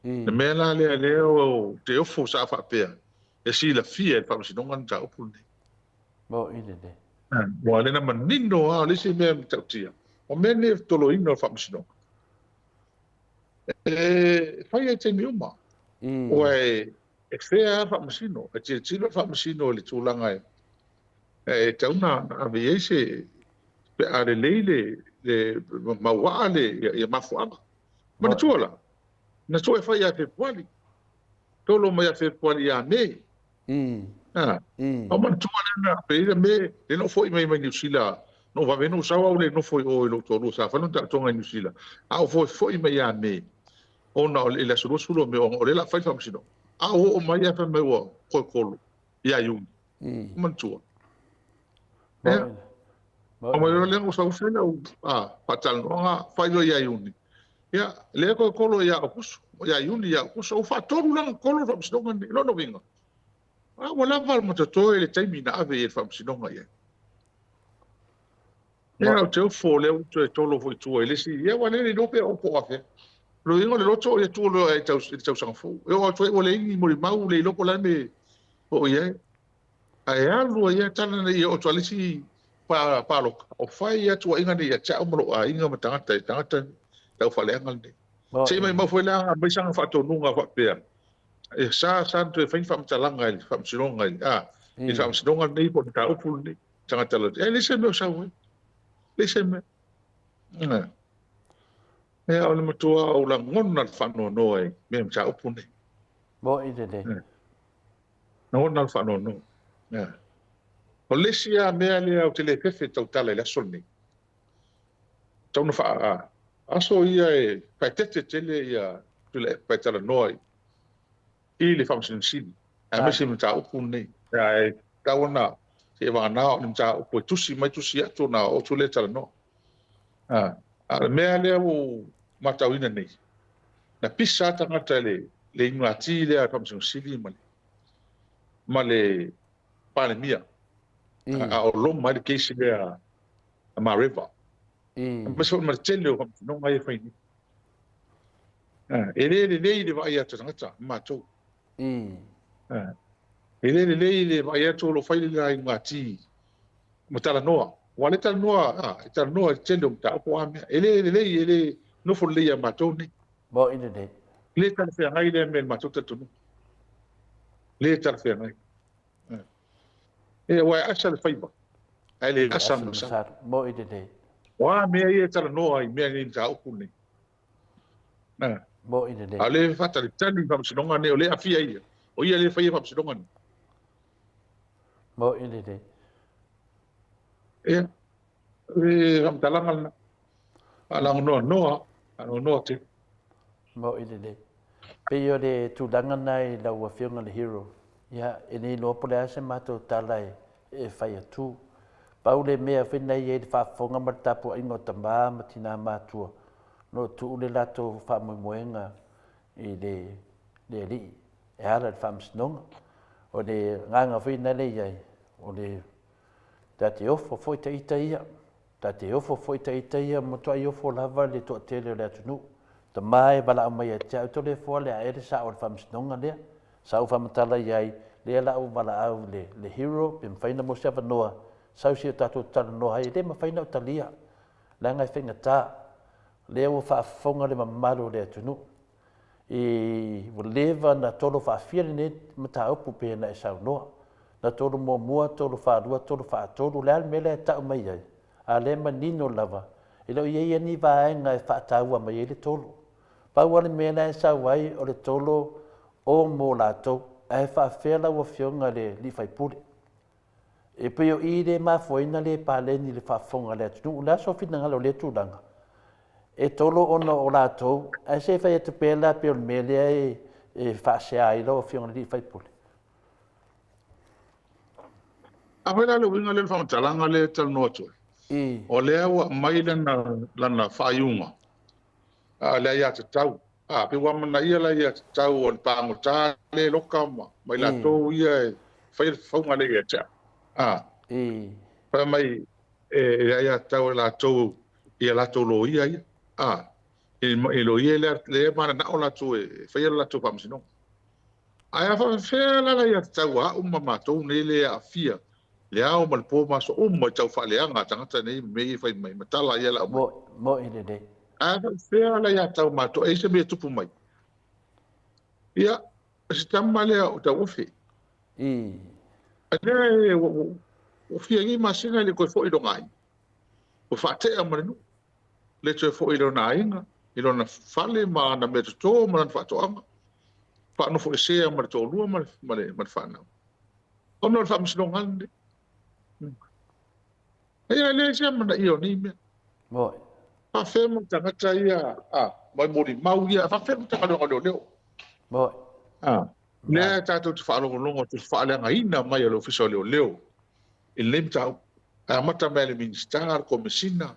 Le mea la lea lea ou te ofo sa faapea e silafia e le Faamasinoga le mataupu lenei. Moi lelei. Ua lena manino lava, o le isi mea matautia, o mea nei o le toloina o le Faamasinoga. E fai ai taimi uma. Ua e fair lava le Faamasino, e tilotilo le Faamasino i le tulaga e tatau ona ave i ai se pe a lelei le mauaa le mafuaaga. Manatua la, na toe fai ia Fepuari, tolo mai ia Fepuari ia Me. O manatua lea na pe ina Me, le no foi mai mai Niu Sila, no vave no sau au le nofo i o i lou toalua, sa fai lona taotoga i Niu Sila, a o foi foi mai ia Me, ona o le aso 20 o Me, ona o lea la fai le faamasinoga. A o oo mai ia fai mai ua toe kolo ia Iuni. Manatua. Ia. O mai lea ua sau fai lau faatalanoaga fai loa ia Iuni. Ia, lea toe kolo ia Aokuso, ia Iuni ia Aokuso, ua faatolu la ona kolo le faamasinoga lenei. Lona uiga, a ua lava le matatoe i le taimi na ave i ai le faamasinoga i ai. Ia, ou te ofo o lea ua toe tolo foi i tua i le isi, ia ua le le iloa pe oo po o afea. O le uiga o le loto, ia tuu loa i le tausaga fou. E oo atu ai ua leai ni molimau, le iloa po o le a le mea o i ai. Ae alu ai lava tala nei e oo atu lava le isi palota, o fai lava tuuaiga nei ia te au ma lou aiga ma tagata e tagata tau faaleaga lenei. Se i maumau foi la aumai sana faatonuga faapea, e sa sa ona toe fai ni faamatalaga i le faamasinoga i le faamasinoga lenei po o le mataupu lenei tagata lautele. E leai se mea o sau ai. Leai se mea. Ea, o le matua ou lagona le faanoanoa i mea mataupu nei. Moi lelei. Lagona le faanoanoa. O le isi lava mea lea ou te le fefe tautala i le aso lenei, tau na faa aso ia e faaeteete tele ia Tuilaepa e talanoa i le Faamasinoga Sili, aemaise le mataupu lenei. Ae tatau ona seia vagana o le mataupu e tusi mai tusi atu ona oo atu lea talanoa. A o le mea lea ua ou matauina nei, na pisa lava tagata i le inugati lea a le Faamasino Sili ma le ma le Palemia, a o loma ai le case lea a Mareva. Aemaise foi ma le tele o faamasinoga ia e fai nei. E le lelei le vaai atu a tagata ma matou. E le lelei le vaai atu o lo o fai le la inugati ma talanoa. Aua o lea e talanoa, e talanoa i le tele o mataupu o a mea. E le lelei, e le nofo lelei ia matou nei. Moni lelei. E le talafeagai lea mea i le matou talitonuga. Le talafeagai. E, aua e asa le faiva, ae le asa le masalo. Moni lelei. O a mea ia e talanoa i mea nei, mataupu nei. Moni lelei. A o lea e faatalitali i faamasinoga nei, o lea e aafia ia. O ia lea e faia faamasinoga nei. Moni lelei. Ia, le faamatalaga lena. Faalagonoanoa, faanoanoa tele. Moni lelei. Pei o le tulaga lena i lau Afioga i le Hero, ia, e le iloa po o le a se matou tala e fai atu. Pau le mea foi lena e i ai i le faafofoga ma le tapuaiga o tama ma tina matua, o lo o tuu le latou faamoemoega i le Alii e ala i le faamasinoga. O le agaga foi lena lea e i ai, o le ta te ofo foi ta ita ia, ta te ofo foi ta ita ia, matuai ofo lava le toatele o le atunuu. Tama e valaau mai ia te au, Toleafoa le a ea le sao o le faamasinoga lea? Sa ou faamatala i ai, lea la ua valaau le, le hero, pe mafai ona maua se avanoa, sau si o tatou talanoa ai, e le mafai ona ou talia, leaga e faigata, lea ua faafofoga le mamalu o le atunuu. I, ua leva ona tolo faafia lenei mataupu pei ona e saunoa. Na tolo muamua, tolo faalua, tolo faatolu, o le a le mea lea e tau mai ai? A o lea e manino lava, e le o i ai ni vaega e faataua mai ai le tolo. Pau lava le mea la e sau ai o le tolo o mo latou, ae faafefea lau Afioga i le alii faipule? E pei o i lea e mafua ai ona le paleni i le faafofoga a le atunuu. O le a sou finagalo i lea tulaga? E tolo ona o latou, ae se i fai atu pea la pei o le mea lea e faasea ai lau Afioga i le alii faipule. A foi la le uiga lea o le faamatalaga lea e talanoa atu ai, o lea ua aumai lana faaiuga, a le aiatatau, a pe ua amanaia le aiatatau o le pagota lea e loka ma i latou ia e faia le fauga lea ia te au. A fai mai e le aiatatau a latou i a latou loia ia, a i loia lea e mananao latou e faia le latou faamasinoga. Ae a faapefea la le aiatatau a au ma matou nei lea e aafia le ao ma le po ma aso uma i taufaaleaga a tagata nei ma mea ia e fai mai ma tala ia e lau mai. Moni lelei. Ae a faapefea la aiatatau a matou, e i ai se mea e tupu mai? Ia, o si tama lea o Tauofe. Lea ua fia nei masina e le toe foi i lona aiga. Ua faatea ma le nuu. Le toe foi i lona aiga, i lona fale ma ana meatoto ma lana faatoaga. Faanofoesea ma le toalua ma le fanau. Ona o le faamasinoga lenei. Ia, e leai se amanaia o nei mea. Moni. Faafefea mo tagata ia, a, mai molimau ia, faafefea mo Matagaluega o Leoleo. Moni. A, lea tatou te faalogologo atu i le faaleagaina mai o le Ofisa o Leoleo i lenei mataupu. E amata mai le Minisita, le Komesina,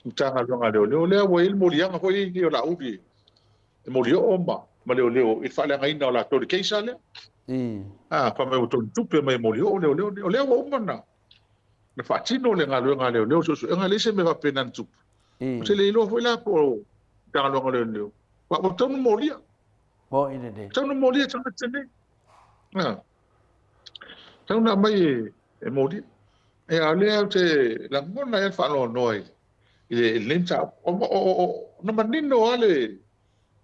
Matagaluega a Leoleo, lea ua i ai le moliaga foi nei o Laauli e molioo ma leoleo i le faaleagaina o latou i le case lea. A, fai mai ua tolitupe mai e molioo leoleo nei. O lea ua uma ona faatino le galuega a leoleo, suesuega, e leai se mea faapena na tupu. Ou te le iloa foi la po o Matagaluega o Leoleo, ua tatau ona molia. Moni lelei. Tatau ona molia tagata nei. Tatau ona aumai e molia. Ia, o lea ou te lagona ai le faanoanoa i lenei mataupu. Na manino lava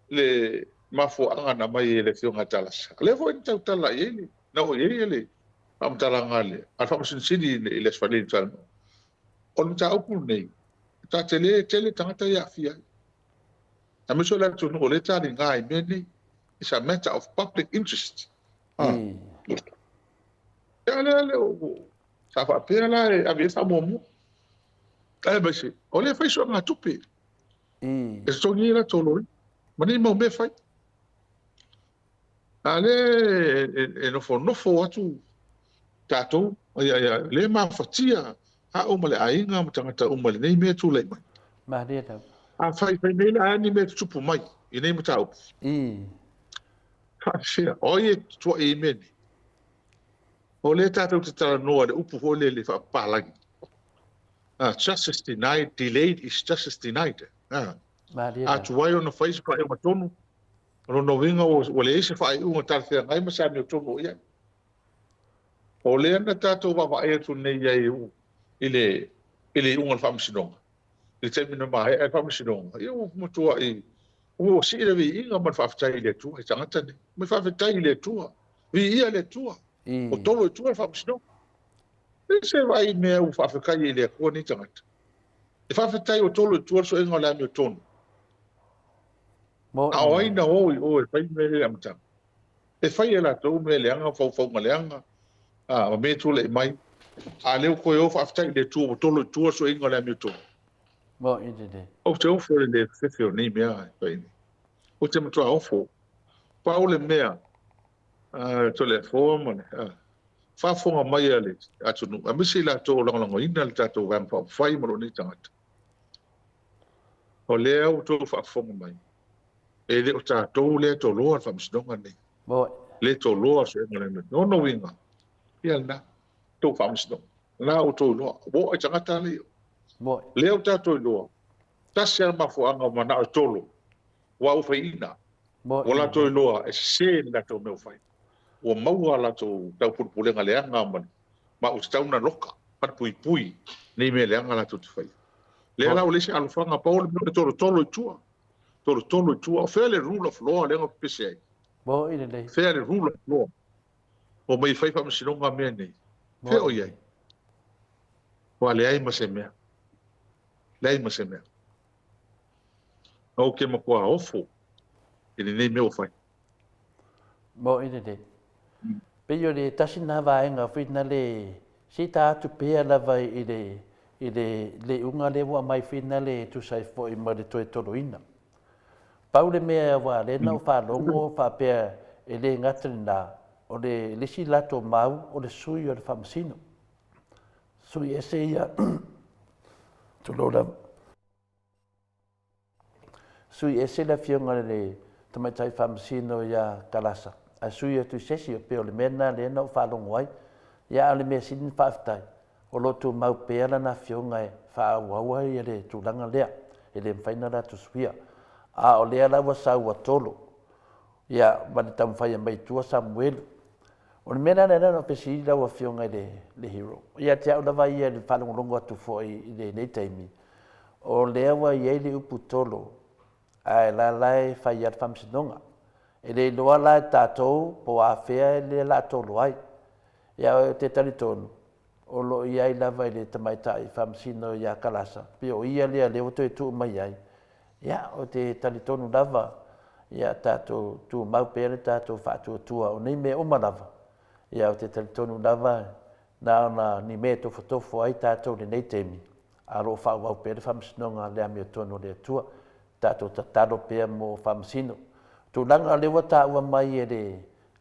le mafuaaga na aumai e le Afioga ia Talasa. O lea foi na tautala i ai, na oo i ai le faamatalaga a le Faamasino Sili i le Aso Faraile na talanoa. O le mataupu lenei, ta te le tele tagata ia aafia ai. Aemaise o le atunuu o lea e taliga i mea nei. It's a matter of public interest. Ia lea le sa faapea la e ave i ai le faamuamua. Aemaise o lea e fai suegatupe. E totogi ai latou loia ma nei mau mea fai. A lea e nofonofo atu tatou, ia, ia, lea e mafatia au ma le aiga ma tagata uma i lenei mea e tulai mai. Malie lava. Afai fai nei la a ni mea e tutupu mai i nei mataupu. Faafefea, o ai e tutua'i i mea nei? O lea tatou te talanoa i le upu foi lele faapapalagi. Justice denied, delayed is justice denied. Malie A lava. tuai ona fai se faaiuga tonu, o lona uiga ua leai se faaiuga talafeagai ma se amiotonu o i ai. O lea na tatou vaavaai atu nei ai i le i le iuga o le Faamasinoga, i le taimi na maea ai le Faamasinoga, ia ua matuai ua sii le viiga ma le faafetai i le Atua i tagata nei. Mai faafetai i le Atua, viia le Atua, ua tolo i tua le Faamasinoga. E se vaai i mea ua faafetai ai i le Atua nei tagata. E faafetai ua tolo i tua le suega o le amiotonu. A o ai na o i o e fai le mea lea i le amataga? E fai e latou mea leaga, faufauga leaga, ma mea e tulai mai. A lea ua toe o faafetai i le Atua ua tolo i tua le sueina o le amiotonu. Moni lelei. Ou te ofo i le le fefe o nei mea e fai nei. Ou te matua ofo. Pau le mea, Toleafoa ma le faafofoga mai a le atunuu, aemaise i latou o lagolagoina le tatou Vaega Faaupufai ma lou nei tagata, o lea ua outou faafofoga mai, E le o tatou lea e toloa le faamasinoga lenei. Moni. Le toloa le suega o le amiotonu. Lona uiga, ia lena, tou faamasinoga. Lena ua outou iloa. Ua oo i tagata alii. Moni. Lea ua tatou iloa, tasi lava le mafuaaga ua manao e tolo, aua ua faiina. Moni. Ua latou iloa e sese le latou mea ua fai. Ua maua a latou taupulepulega leaga ma ma ua tatau ona loka, malupuipui nei mea leaga latou te faia. Lea la ua leai se alofaga, pau o le mea o le tolotolo i tua. Tolotolo i tua. O fea le rule of law lea na pepese ai? Moni lelei. Fea le rule of law? Omai e fai faamasinoga mea nei. Fea o i ai? Ua leai ma se mea. Leai ma se mea. Ou te matua ofo i lenei mea ua fai. Moni lelei. Pei o le tasi lena vaega foi na le se i ta atu pea lava i le i le le iuga lea ua aumai foi na le tusa ai foi ma le toe toloina. Pau le mea aua lea na ou faalogo faapea e le gata lena, o le le isi latou mau o le sui o le faamasino. Sui ese ia tulou lava. Sui ese le afioga i le Tamaitai Faamasino ia Kalasa, ae sui atu i se isi, pei o le mea lena lea na ou faalogo ai. Ia a o le mea sili ona faafetai, o lo o tumau pea lana afioga e faaauau ai le tulaga lea, e le mafai ona latou suia. A o lea la ua sau ua tolo, ia ma le taumafai e aumai i tua Samuelu. O le mea la lea na ou fesili lau Afioga i le Hero, ia te au lava ia i le faalogologo atu foi i lenei taimi, o lea ua i ai le upu tolo, ae la la e fai lava le faamasinoga. E le iloa la e tatou po o afea lea o le a tolo ai. Ia ou te talitonu, o lo o i ai lava i le tamaitai faamasino ia Kalasa, pei o ia lea lea ua toe tuu mai ai. Ia, ou te talitonu lava, ia tatou tumau pea le tatou faatuatua o nei mea uma lava. Ia, ou te talitonu lava, na ona ni mea e tofotofo ai tatou i lenei taimi, a o lo o faaauau pea le faamasinoga le amiotonu a le Atua. Tatou tatalo pea mo faamasino. O tulaga lea ua taua mai e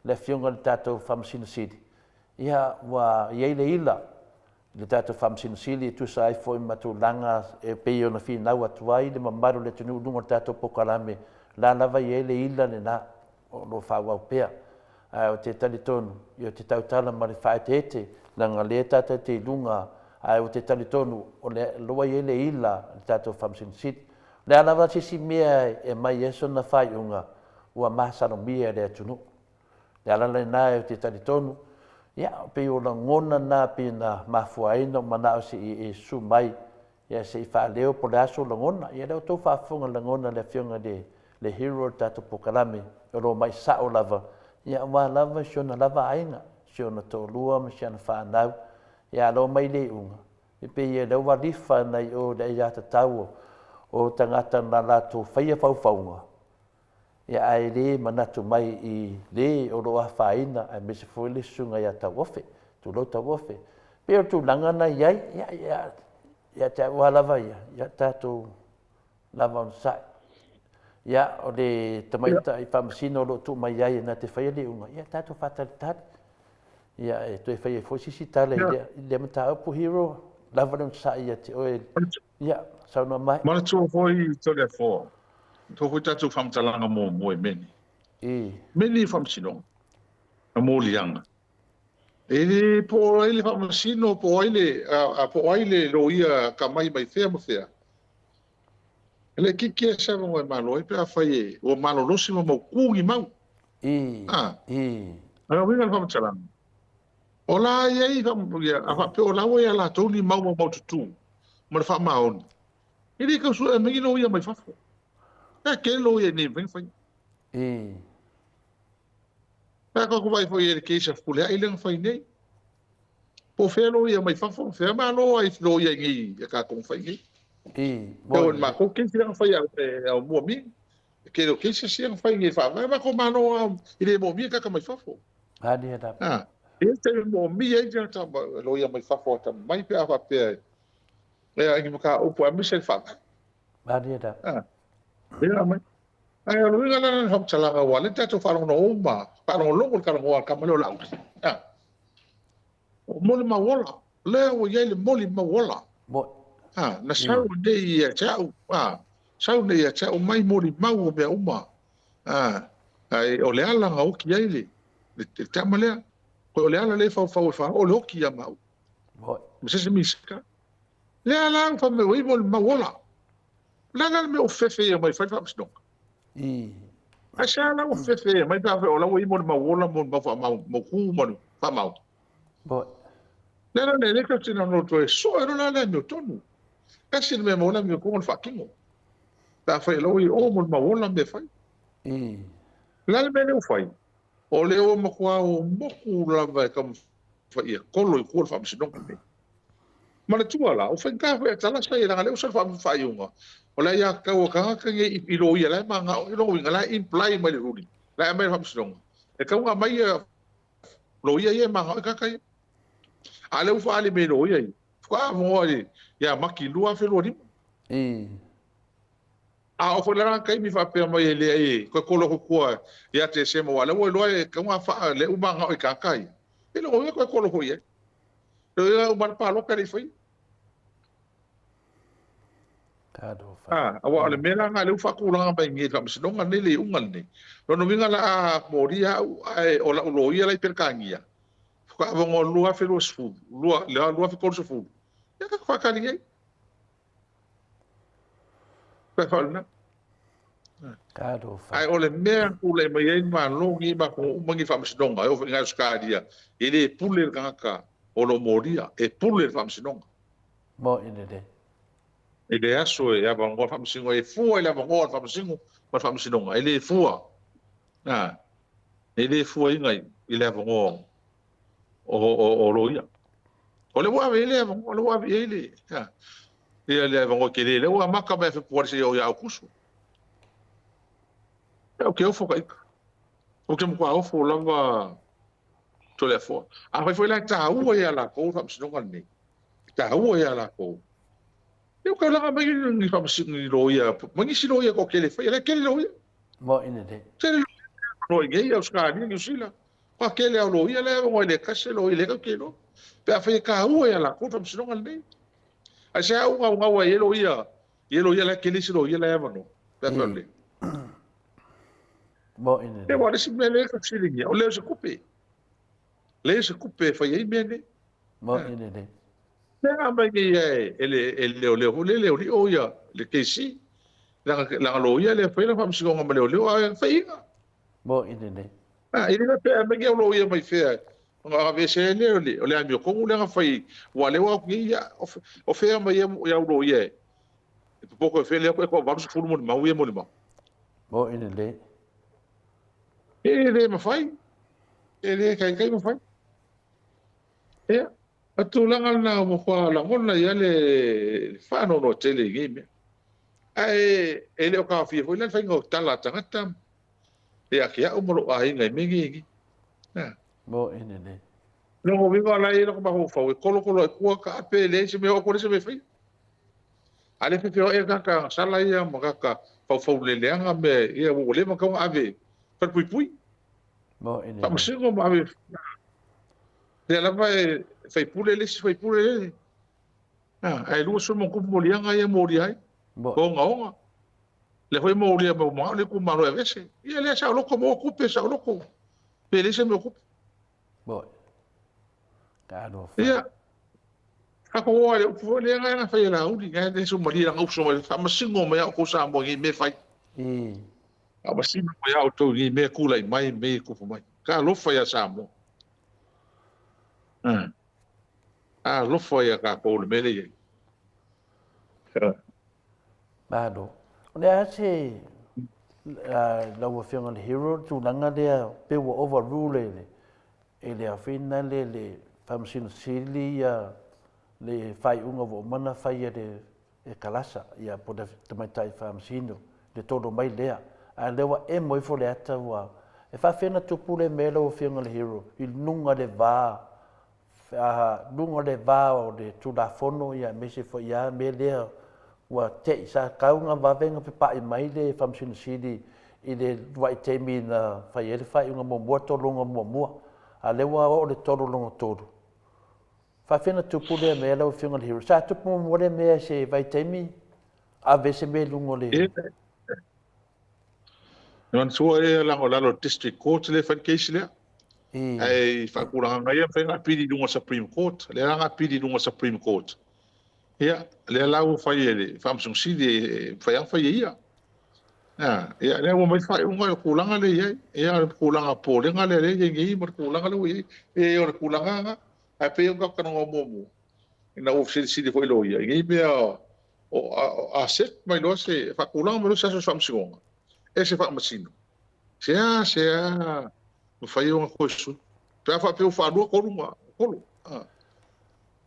le Afioga i le tatou Faamasino Sili, ia ua i ai le ila i le tatou Faamasino Sili e tusa ai foi ma tulaga e pei ona finau atu ai le mamalu o le atunuu i luga o le tatou polokalame, o la lava e i ai le ila lena o lo o faaauau pea. Ae ou te talitonu, ia ou te tautala ma le faaeteete, leaga o lea tatou te i luga, ae ou te talitonu o lea ua i ai le ila i le tatou Faamasino Sili. O le a lava se isi mea e aumai ai sona faaiuga, ua masalomia e le atunuu. O le ala lena ou te talitonu, ia, pei o lagona na pei na mafua ai ona ou manao se i e susu mai, ia se i faaleo po o le a sou lagona. Ia lea ua outou faafofoga i lagona o le Afioga i le hero o le tatou polokalame, o lo o mai sao lava, ia aua lava si ona lava aiga, si ona toalua ma si ana fanau, ia a lo mai le iuga, e pei o lea ua lifa nai o i le aiatatau o tagata na latou faia faufauga, Ia ae le manatu mai i le o lo o afaina aemaise foi le susuga ia Tauofe, tulou Tauofe. Pei o le tulaga na i ai, ia, ia, ia te au lava lava ia, ia tatou lava onosai. Ia, o le tamaitai faamasino o lo o tuu mai ai na te faia le iuga, ia tatou faatalitali. Ia, e toe fai ai foi se isi tala i lea, i lea mataupu, Hero, lava le onosai ia te oe. Ia, saunoa mai. Manatua foi Toleafoa, tua foi tatou faamatalaga muamua i mea nei. I. Mea nei o faamasinoga ma moliaga, e le po o ai le faamasino po o ai le, po o ai le loia akamai mai fea ma fea. E le kiki e se avanoa e malo ai pe afai e ua malolosi ma mautu ni mau. I. A. I. A o uiga o le faamatalaga, o la e i ai, a faapea o la ua ia latou ni mau maumaututu ma le faamaoni, e le tau sue mai ni loia mai fafo. E tele loia i nei mafai ona faia. I. Pe a tatou vaai foi i le case a Fepuleai lea na fai nei. Po o fea loia mai fafo ma fea malo ai loia i nei a tatou na fai nei. I. Tau o le matou case lea na fai a o mua mi. E tele o cases ia na fai nei faavae matou malo a i le moomia tagata mai fafo. Malie lava. A, e i ai taimi moomia ai tagata loia mai fafo a tama mai pe a faapea e a ni mataupu aemaise le faavae. Malie lava. A, ia mai. Ae o le uiga la lena o le faamatalaga aua o lea tatou faalogologo uma, faalogologo i le talanoa a le tama lea o Laauli. A, o molimau ola, lea ua i ai le molimau ola. Mo. A, na sau nei ia te au, a, sau nei ia te au mai molimau o mea uma. A, ae o le ala na oti ai le, le, le tama lea, o le ala lea e faufau e faaoo le oti ia maua. Mo. Ma se isi Minisita. Lea la ua fai mai ua i ai molimau ola. O le a la le mea ua fefe ia mai fai le faamasinoga? I. Ae se a la ua fefe ia mai pe a fai o la ua i ai molimau ola, molimau faamautu ma le faamau. Mo. Le la le le tatou te naunau toe soe loa la le amiotonu. Tasi le mea e maua ai le amiotonu o le faatino. Pe a fai o la ua i o molimau ola mea e fai. I. O le a le mea lea ua fai? O lea ua matua o motu lava e taumafai ia kolo i tua le faamasinoga lenei. Manatua la, ua faigata foi ia Talasa ia, leaga o lea ua sau le faaiuga, o le aiatatau a tagata nei i loia la e manao, o lona uiga o la e imply mai le ruling, la e aumai e le faamasinoga, e tatau ona aumai ia loia ia e manao i tagata ia. A o lea ua faaali mai e loia ia, faatoa avanoa ia Mati 2025. A oo foi la lana taimi faapea mai e leai e toe kolo atu i tua ia Tesema aua o lea ua iloa e tatau ona faa lea ua manao i tagata ia, e lona uiga toe kolo foi i ai. Lona uiga e uma lava le palota e le i faia. Talofa. A, aua o le mea la lena lea ua faatulaga mai nei i le faamasinoga lenei le iuga lenei. Lona uiga la a molia au ae o lau loia la i Peretania, faatoa avanoa 2020, 2030, ia tatou faatali i ai. Talofa. Ae o le mea na tulai mai ai le Malo lenei ma atunuu uma nei i faamasinoga, e oo foi i Ausetalia, e le pule le tagata o lo o molia, e pule le faamasinoga. Moni lelei. I le aso e avanoa le faamasinoga, e fua i le avanoa o le faamasino ma le faamasinoga, e le fua, e le fuaina i le avanoa o loia. O lea ua ave i ai le avanoa, o lea ua ave i ai le, ia le avanoa tele, lea ua amata mai ia Fepuari seia oo ia Aokuso. Ia ou te ofo ka ita. Ou te matua ofo lava Toleafoa. Afai foi la e taua ia latou le faamasinoga lenei, e taua ia latou, ia ua tau laga mai ni faamasino, ni loia, ma nisi loia toatele e faia, la e tele loia. Moi lelei. Tele loia e avanoa i nei, Ausetalia, Niu Sila. Ua tele au loia lea e le tasi se loia lea tatou te iloa. Pe afai e taua ia latou le faamasinoga lenei. Ae se a ugaugau ai e loia, e loia la e tele isi loia la e avanoa. Pe afai o le. Mo ine. E aua le isi mea lea e fesiligia, o le o se tupe. Leai o se tupe e fai ai mea nei. Mo ine le. Lea na aumai nei e le e leoleo foi lea leolio ia le KC. Leaga leaga loia lea e fai lana faamasinoga ma leoleo ae faiga. Mo ine le. A, e le faapea e aumai ni au loia mai fea ona aveese ai lea o le amiotonu lea na fai, aua o lea ua o atu nei, ia, o fea e aumai ai au loia e popoto e fea lea e toa 80 molimau ia e molimau. Moni lelei. E le mafai, e le taitai ona fai. Ia, o le tulaga lena ua matua lagona i ai le faanoanoa tele i nei mea. Ae e le o taofia foi la le faiga o tala a tagata ia te au ma lou aiga i mea nei e i. Moni lelei. Lona uiga o la e i ai lota mafaufau e kolokolo ai tua taape e leai se mea, o atu leai se mea e faia. A o lea e feoai le tagata agasala ia ma tagata faufauleleaga mea ia ua leva ona tatau ona ave i falepuipui. Moni lelei. Faamasino ma ave lea lava e faipule le isi faipule le. Ae 20 ma moliaga ia e molia ai. Ogaoga. Lea foi e molia mai ua manao le itumalo e aveese. Ia lea saoloto maua tupe saoloto. Pe leai se mea o tupu. Ia, tatou o lava i le upu foi lea na fai e Laauli, na e le sumalie lana uso mai, faamasino mai a outou Samoa i nei mea e fai. Faamasino mai a outou i nei mea e tulai mai, mea e tupu mai. Talofa ia Samoa. Talofa ia tatou i le mea lea e i ai. Malo. O le a se lau Afioga i le Hero le tulaga lea pe ua overrule e le e le afina le le Faamasino Sili ia le faaiuga ua uma ona fai e le e Kalasa ia po o le Tamaitai Faamasino le tolo mai lea a o lea ua emo ifo le ata ua e faafefea ona tupu lea mea lau Afioga i le Hero i luga o le va luga o le va o le Tulafono aemaise foi lava mea lea ua te i sa tau na vave ona pepai mai le Faamasino Sili i le uluai taimi na fai ai le faaiuga muamua, tologa muamua, a o lea ua oo i le tolo lona tolu. E faapefea ona tupu lea mea lau Afioga i le Hero? Sa tupu muamua lea mea i se vaitaimi ave se mea i luga o le... E manatua e leaga o lalo o le District Court lea e fai le case lea. Ae i faatulagaga ia e mafai ona apili i luga o le Supreme Court. O lea la na apili i luga o le Supreme Court. Ia, lea la ua fai e le Faamasino Sili e mafai lava ona fai e ia. Ia, lea ua aumai le faaiuga i le tulaga lea e i ai. Ia, o le tulaga popolega lea e i ai nei ma le tulaga lea ua i ai. E o le tulaga lena. Ae pei ona tatou talanoa muamua, ina ua fesilisili foi loia i nei mea o a set mai loa se faatulaga mai loa se aso o se faamasinoga e se faamasino, sea sea mafai ona toe sui. Pe a faapea ua faalua tolu ma tolu,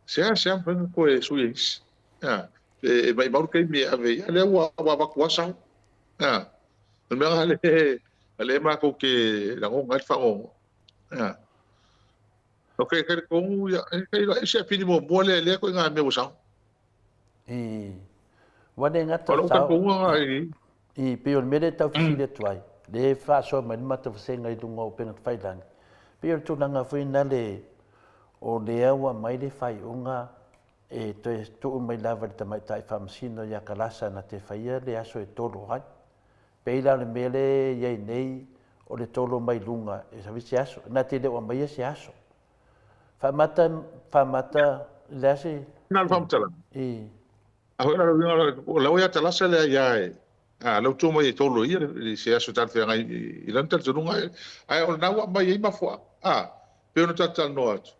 sea sea mafai ona toe sui e isi. E maumau le taimi e ave i ai, lea ua avatu lava sao. O le mea lena lea matou te lagona ai le faanoanoa. Ok, talitonu, ia, e se apili muamua lea, lea ituaiga mea ua sao. I, ua le gata o sao. I, pei o le mea lea e tau fesili atu ai, lea e faasoa mai le matou vasega i luga o upega tafailagi, pei o le tulaga foi lale o lea ua aumai le faaiuga e toe tuu mai lava i le tamaitai faamasino ia Kalasa na te faia le aso e tolo ai. Pei la o le mea lea e i ai nei, o le tolo mai luga e ave se aso, na te le o aumaia se aso. Faamata, faamata, le a se... Na o le faamatalaga. I. A foi la uiga o la ua ia Talasa lea ia e a lau tua mai e tolo ia i se aso talafeagai i lana talitonuga ae o lena ua aumai ai mafuaaga a pei ona talatalanoa atu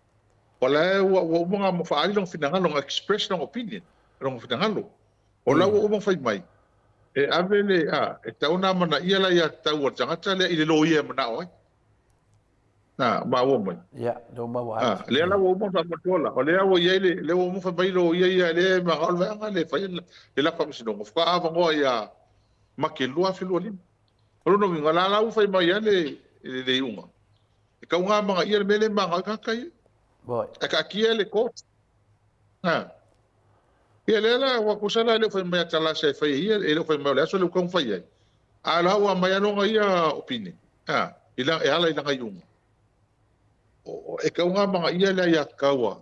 o la ua uma ona faaali lona finagalo na express lona opinion lona finagalo o la ua uma ona fai mai e ave le a e tatau ona amanaia la aiatatau a le tagata lea i le loia e manao ai. Na, maua mai. Ia, lea ua maua atu. Ah, lea la ua uma ona faamatua la. O lea ua i ai le, lea ua uma fai mai loia ia, lea e manao le vaega lea e fai le lafo faamasinoga. Faatoa avanoa ia Mati 2025. O lona uiga, o la la ua fai mai lava le, le, le iuga. E tau ona amanaia le mea lea e manao ai tagata ia. Ae taatia le court. Ha. Ia lea la ua tusa la e le o fai mai a Talasa e fai e ia, e le o fai mai o le aso lea ua tatau ona fai ai. A o la ua aumai lava lona ia opinion, ha, i la, e ala i lana iuga. O, e tatau ona amanaia le aiatatau a,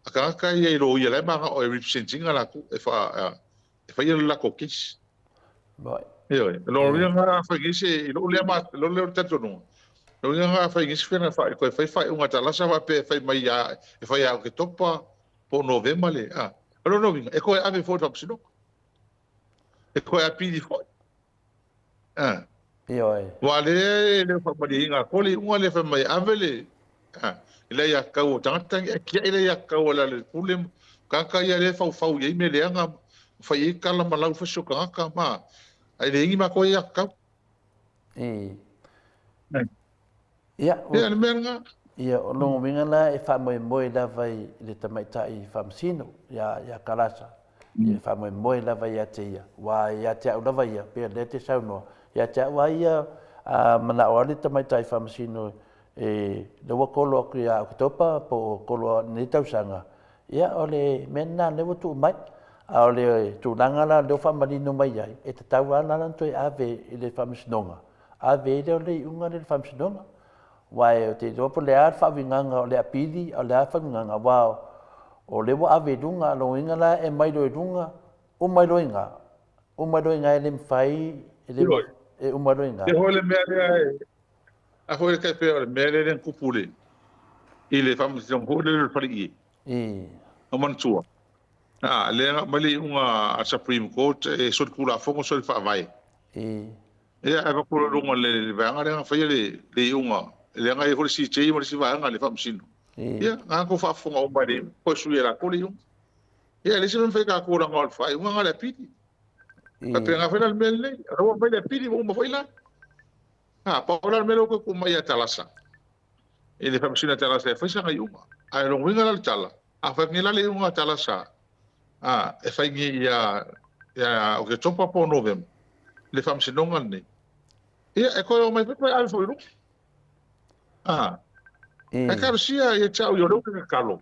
a tagata ia i loia la e manao e represent ina latou, e fa, e faia le latou case. Ioe, o lona uiga a fai nei se, i lou lea, lou lea talitonuga, lona uiga a fai nei se faiga fa, toe fai faaiuga a Talasa faapea e fai mai ia, e fai ia Oketopa po o Novema le, a, o lona uiga, e toe ave foi i le faamasinoga. E toe apili foi. A. Ioe. Aua o lea e le o faamalieina atoa le iuga lea fai mai ave le, a, i le aiatatau a tagata, e tiai le aiatatau a le Pule, tagata ia lea e faufau i ai mea leaga, fai ai tala ma lau fasi o tagata, ma, ae leai ni matou aiatatau. I. Ia, o le mea lena. Ia, o lona uiga la e faamoemoe lava i le tamaitai faamasino ia, ia Kalasa. Ia, e faamoemoe lava ia te ia. Aua ia te au lava ia, pei o lea e te saunoa, ia te au lava ia, a manao lava le tamaitai faamasino e, lea ua kolo atu ia Oketopa po o kolo lenei tausaga, ia o le mea lena lea ua tuu mai. A o le tulaga la lea ua faamanino mai ai, e tatau lava la ona toe ave i le faamasinoga, ave ai lea o le iuga lea i le faamasinoga. Aua ou te iloa po o le a le faauigaga o le apili, a o le a le faauigaga, aua O lea ua ave i luga, o lona uiga la e aumai loa i luga, uma ai loa i ina, uma ai loa i ina e le mafai, e le e uma loa i ina. Ia foi le mea lea e, a foi le tai pei o le mea lea na tupu i le, i le faamasinoga foi lea o le faleie. I. O manatua, a, lea na aumai le iuga a le Supreme Court e solitulafono soli faavae. I. Ia, ae avatu loa i luga o le vaega lea na faia le iuga, lea na i ai foi le CJ ma le isi vaega le faamasino. Ia, na tou faafofoga uma i le iuga, toe sui e latou le iuga. Ia, e leai se mea e mafai e tatou leaga o le faaiuga lena o le apili. Faapena foi la le mea lenei, o la ua aumai le apili ua uma foi la. A, pau la le mea lea ua toe tuu mai ia Talasa, i le faamasino a Talasa e fai sana iuga. Ae o lona uiga la o le tala, a fai atu nei la le iuga a Talasa, a, e fai nei ia, ia Oketopa po o Novema, le faamasinoga lenei, ia, e toe omai foi toe ave foi i luga. A, ae talosia ia te au ia o lea ou te tatalo,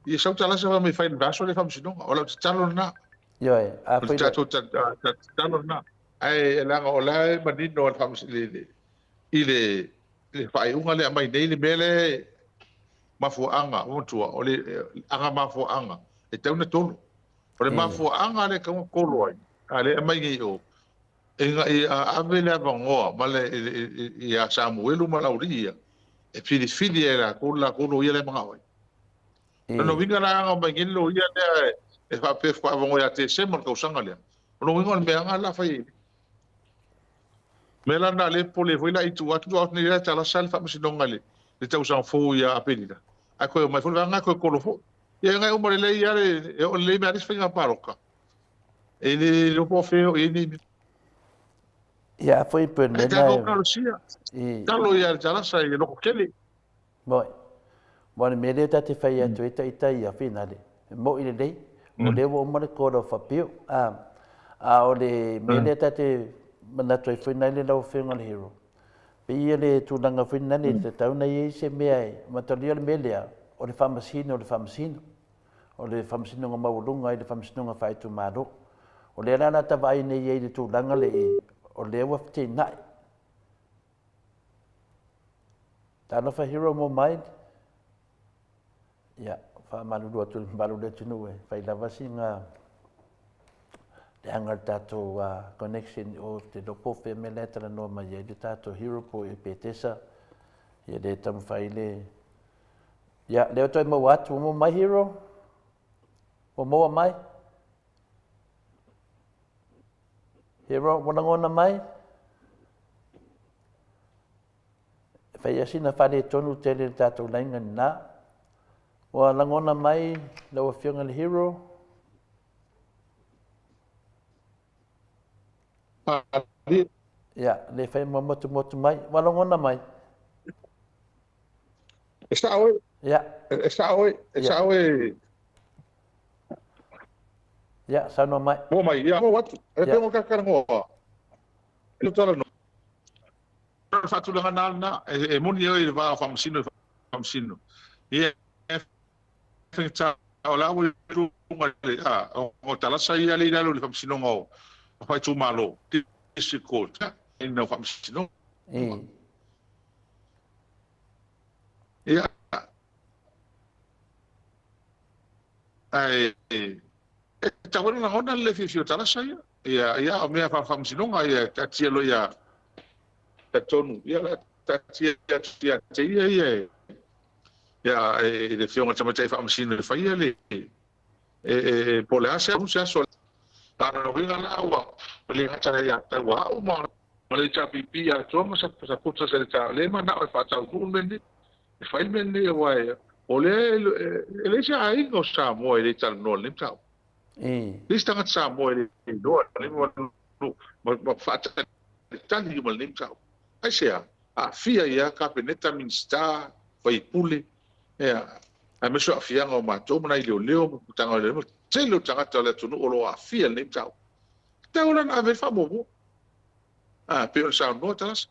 ia sau Talasa fai mai fai i le vaiaso lea le faamasinoga. O lau tatalo lena. Ioe, a O le foi le. tatou tatalo lena. Ae leaga o la e manino le faamasinoga i le le faaiuga lea aumai nei le mea lea e mafuaaga, manatua, o le aga mafuaaga e tatau ona tolo. O le mafuaaga lea e tatau ona tolo ai, a lea e aumai nei i o, ina ia ave le avanoa ma le ia Samuelu ma le aualii ia e filifili ai e latou le latou loia la e manao ai. O lona uiga la ana omai nei le loia lea e faapea faatoa avanoa ia Tesema o le tausaga lea, o lona uiga o le mea lava lena o le a fai ai. O le mea la lena o lea e popole ai foi la i tua atu, atu nei la Talasa le faamasinoga i le tausaga fou ia Aperila, ae toe omai foi le vaega lena toe kolo foi. Ia e uma lelei lava le, e oo lelei mai lava le isi faiga palota, e le iloa po o fea e oo i ai nei mea. Ia, foi pei o le Ae mea tatou lena talosia, e. talo ia le Talasa i le lototele. Moe. Aua o le mea lea ta te fai atu ai ita ia finale, e mo'i lelei, o lea ua uma le Court of Appeal. A, a o le mea lea ta te manatu ai foi nale lau Afioga i le Hero, pei ia le tulaga foi nale e tatau ona i ai se mea e matalia le mea lea, o le faamasino o le faamasino, o le faamasinoga maualuga i le faamasinoga faaitumalo. O lea la la ta vaai nei ai i le tulaga lea, o lea ua feteenai. Talofa Hero mo mai. Ia, faamalulu atu i le mamalu o le atunuu e fai lava sina leaga le tatou connection o te iloa po o fea mea la e talanoa mai ai le tatou Hero po o Epetesa. Ia le taumafai le... Ia, lea ua toe maua atu, ua maua mai Hero? Ua maua mai? Hero, ua lagona mai? E fai lava sina faaletonu tele i le tatou laina lena. Ua lagona mai lau Afioga i le Hero? Ia, le fai ma motumotu mai. Ua lagona mai? E sao e. Ia. E sao e, e sao e. Ia, saunoa mai. Maua mai, ia, maua atu. E pei ona talanoa. E talanoa. O le faatulaga lena, e moni oe i le va o Faamasino e Faamasino. Ia, e faigata, o la ua i luga i le, a, o Talasa ia lea i lalo i le Faamasinoga o Faaitumalo, District Court, ina o Faamasinoga. Ia, ae e tatau ona lagona le fiafia o Talasa ia. Ia, ia, o mea faafaamasinoga, ia, taatia loa ia, talitonu, ia, o le a taatia atu ia te ia, ia, ia, i le Afioga i le Tamaitai Faamasino e faia le, e, po o le a se aso. A o le uiga la ua le gata ia tau a au ma le HRPP atoa ma supporters a le ta, lea e manao e faataunuu le mea lenei, e fai le mea lenei aua o lea e leai se aiga o Samoa e le talanoa i lenei mataupu. Leai se tagata Samoa e le iloa lenei ma faatalitali uma i lenei mataupu. Aisea? Aafia ai lava Kapeneta, Minisita, faipule, ia, aemaise o aafiaga o matou ma nai leoleo ma Matagaluega ma le tele o tagata o le atunuu o lo o aafia i lenei mataupu. E tatau la ona ave ai le faamuamua. A, pei ona saunoa Talasa, e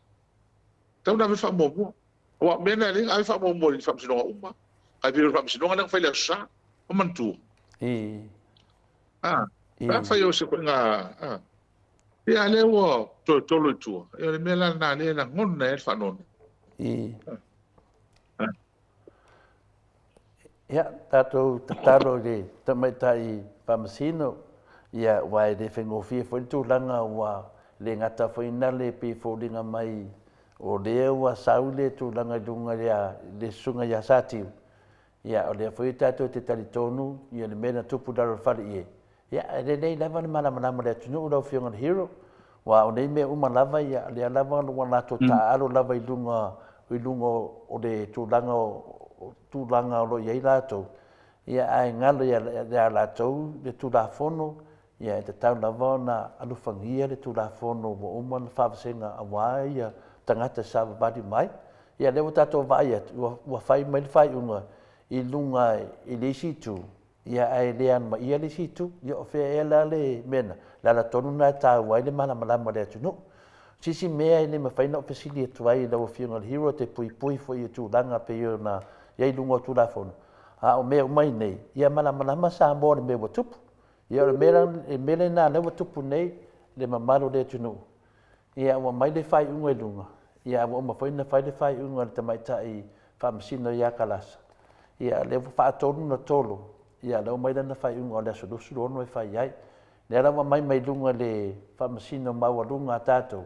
tatau ona ave le faamuamua. Aua o mea na e alai ona ave faamuamua i faamasinoga uma. Ae pei o le faamasinoga lea na fai i le Aso Sa, o manatua. A, a fai o se koiga, a, ia a lea ua toe tolo i tua, ia o le mea la lena lea e lagona ai le faanoanoa. Ia, tatou tatalo i le Tamaitai Faamasino, ia, aua e le faigofie foi le tulaga ua le gata foi na le pei e foliga mai o lea ua sau le tulaga i luga i le Susuga ia Satiu, ia o lea foi tatou te talitonu ia le mea na tupu i lalo o le faleie, Ia, e lelei lava le malamalama o le atunuu lau Afioga i le Hero, aua o nei mea uma lava, ia, o lea lava ua latou taaalo lava i luga, i luga o le tulaga o tulaga o lo o i ai latou, ia ae galo ia latou le Tulafono, ia e tatau lava ona alofagia le Tulafono ua uma ona faavasega aua tagata e savavali uma ai. Ia lea ua tatou vaai atu ua fai mai le faaiuga i luga i le isi itu, Ia ae le anomaia le isi itu. Ia o fea ea la le mea lena? O le ala tonu lena e taua ai le malamalama o le atunuu. O se isi mea e le mafai ona ou fesili atu ai i lau Afioga i le Hero e te puipui foi i tulaga e pei ona i ai i luga o Tulafono, a o mea uma nei, ia malamalama Samoa i le mea ua tupu. Ia o le mea lena o lea ua tupu nei i le mamalu o le atunuu, Ia ua aumai le faaiuga i luga, ia ae ua uma foi ona fai le faaiuga a le tamaitai faamasino ia Kalasa, ia lea ua faatonu ona tolo, ia lea ua aumai lana faaiuga o le aso 26 e fai ai. Lea la ua aumai mai luga i le faamasino maualuga a tatou,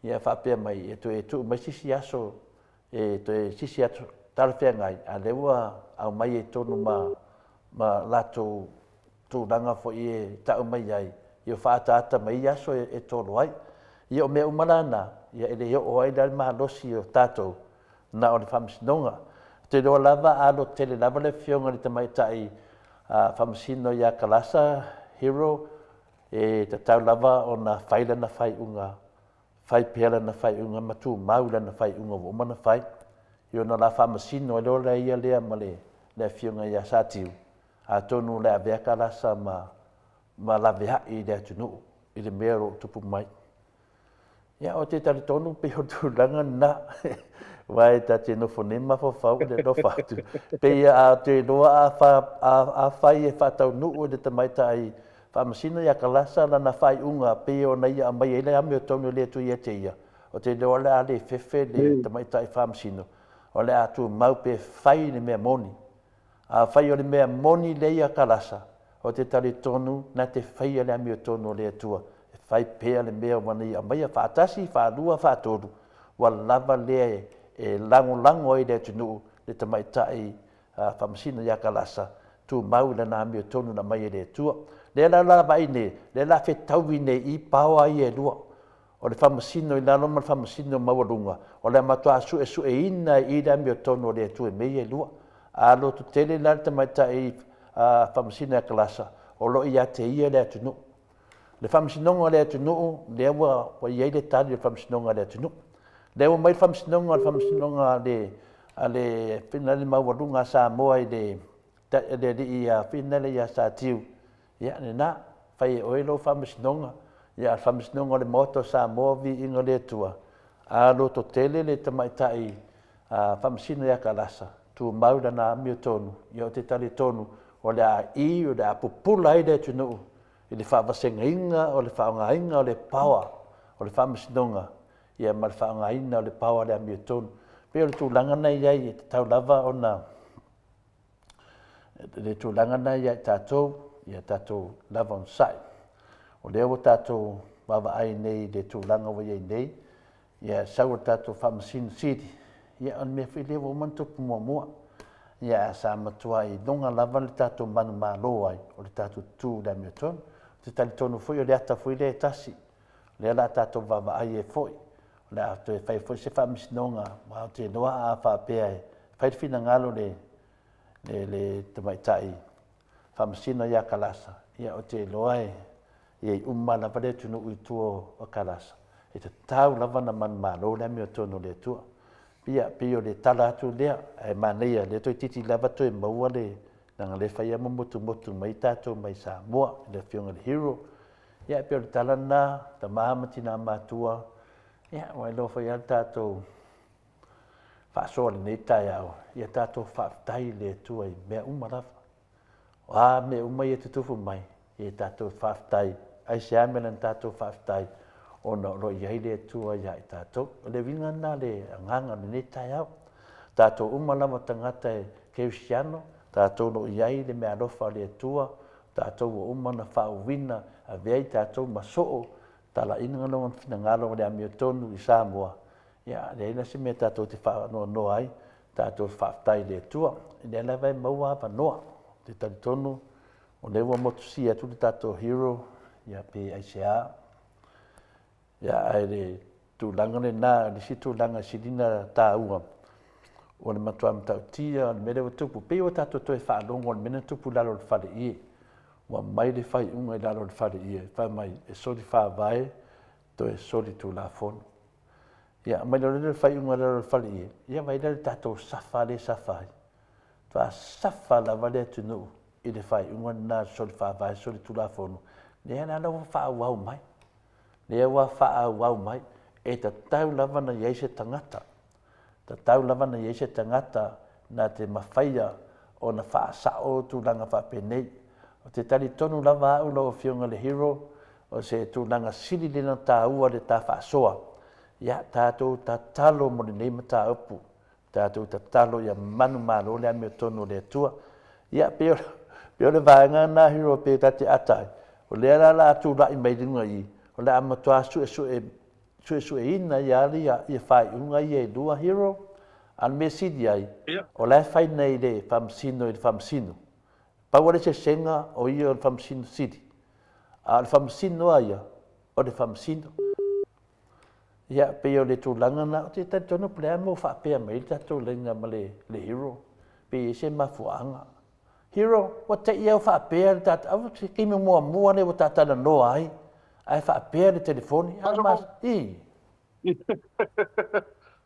ia faapea mai e toe tuu mai se isi aso e toe sisi atu talafeagai, a o lea ua aumai ai tonu ma ma latou tulaga foi e tau mai ai, ia faaataata mai ia aso e tolo ai. Ia o mea uma la na, ia e le oo ai la le malosi o tatou na o le Faamasinoga. Ou te iloa lava a lototele lava le Afioga i le Tamaitai Faamasino ia Kalasa Hero, e tatau lava ona fai lana faaiuga, fai pea lana faaiuga ma tumau i lana faaiuga ua uma ona fai. Ia ona o le a faamasino ai loa ia lea ma le Afioga ia Satiu, atonu o le a avea Kalasa ma ma laveai i le atunuu i le mea o lo o tupu mai. Ia, ou te talitonu pei o le tulaga lena, aua e ta te nofo nei ma mafaufau i le alofa atu. Pei a ou te iloa afai e faataunuu e le tamaitai faamasino ia Kalasa lana faaiuga pei ona ia aumaia ai le amiotonu e le atu ia te ia, ou te iloa o le a le fefe le tamaitai faamasino, o le a tumau pea e fai le mea moni. Afai o le mea moni lea ia Kalasa, ou te talitonu na te faia le amiotonu a le Atua e fai pea le mea ua na ia aumaia faatasi, faalua, faatolu, ua lava lea e lagolago ai le atunuu le tamaitai faamasino ia Kalasa, tumau i lana amiotonu na aumai e le Atua. Lea la o le a vaai nei, lea o le a fetaui nei i i paoa ia e lua. O le faamasino i lalo ma le faamasino maualuga, o le a matua suesueina i i le amiotonu a le Atua i mea ia e lua. A lototele la le tamaitai faamasino ia Kalasa, o lo o ia te ia le atunuu. Le faamasinoga o le atunuu, lea ua i ai le tali o le faamasinoga a le atunuu. Lea ua aumai le faamasinoga o le faamasinoga a le, a le, le maualuga a Samoa i le le alii ia Finele ia Satiu, ia lena, fai e oe lou faamasinoga, ia a o le faamasinoga o le Maota o Samoa, viiga i le Atua, a lototele le tamaitai faamasino ia Kalasa, tumau i lana amiotonu, ia ou te talitonu o le a i, o le a pupula ai le atunuu i le faavasegaina o le faaaogaina o le power o le faamasinoga, ia ma le faaaogaina o le power o le amiotonu. E pei o le tulaga lena e i ai, e tatau lava ona le tulaga lena ia i tatou, ia tatou lava onosai. O lea ua tatou vaavaai nei i le tulaga ua i ai nei, ia sau o le tatou Faamasino Sili, ia o le mea foi lea ua uma ona tupu muamua. Ia ae sa matua iloga lava le tatou manumalo ai, o le tatou tutu i le amiotonu. Ou te talitonu foi o le ata foi lea e tasi, o lea o le a tatou vaavaai ai foi, o le a toe fai foi se faamasinoga, aua ou te iloa a faapea e fai le finagalo o le, le, le tamaitai faamasino ia Kalasa, ia ou te iloa e i ai uma lava le atunuu i tua o Kalasa, e tatau lava ona manumalo le amiotonu o le Atua. Ia, pei o le tala atu lea, ae manaia, lea toeitiiti lava toe maua le, leaga o lea e fai lava ma motumotu mai tatou mai Samoa i le Afioga i le Hero. Ia, e pei o le tala lena, tama ma tina matutua, ia, ua iloa foi lava le tatou faasoa i lenei taeao, ia tatou faafetai i le Atua i mea uma lava. O a mea uma ia e tutupu mai, ia tatou faafetai. Aisea mea na tatou faafetai? Ona o lo o i ai le Atua ia i tatou. O le uiga lena o le agaga o lenei taeao. Tatou uma lava o tagata e kerisiano, Tatou o lo o i ai le meaalofa a le Atua, o tatou ua uma ona faauuina, avea i tatou ma soo, talaiina Lona finagalo o le amiotonu i Samoa, ia, leai la se mea tatou te faanoanoa ai, tatou faafetai i le Atua, o lea lava e maua avanoa. Ou te talitonu o lea ua motusia atu le tatou hero, ia pe aisea. Ia, ae le tulaga lena, le isi tulaga e sili ona taua, o le matua matautia o le mea lea ua tupu. Pei ua tatou toe faalogo i le mea na tupu i lalo o le faleie. Ua aumai le faaiuga i lalo o le faleie, fai mai e soli faavae, toe soli tulafono. Ia, aumai loa lea le faaiuga i lalo o le faleie, ia vaai la i le tatou safa lea e safa ai. Faatoa safa lava le atunuu i le faaiuga lena soli faavae, soli tulafono, lea la ua faaauau mai. Lea ua faaauau mai, e tatau lava ona i ai se tagata, tatau lava ona i ai se tagata na te mafaia ona faasao tulaga faapenei. Ou te talitonu lava au lau Afioga i le Hero, o se tulaga sili lea ona taua le ta faasoa. Ia tatou tatalo mo lenei mataupu. Tatou tatalo ia manumalo le amiotonu o le Atua. Ia, pei o, pei o le vaega lena Hero pei ta te ata ai. O lea la la tulai mai luga i, o le a matua suesue, suesueina ia ia, ia faaiuga ia e lua Hero. A o le mea sili ai, o la e fai nei le Faamasino i le Faamasino. Pau lava le sesega o ia o le Faamasino Sili. A o le Faamasino a ia, o le Faamasino. Ia, pei o le tulaga lena, ou te talitonu po o le a le mea ua faapea mai ai le tatou laina ma le, le Hero, pe i ai se mafuaaga. Hero, ua te i lava ua faapea le tatou, aua se taimi muamua lea ua ta talanoa ai, ae faapea le telefoni. A ma, i.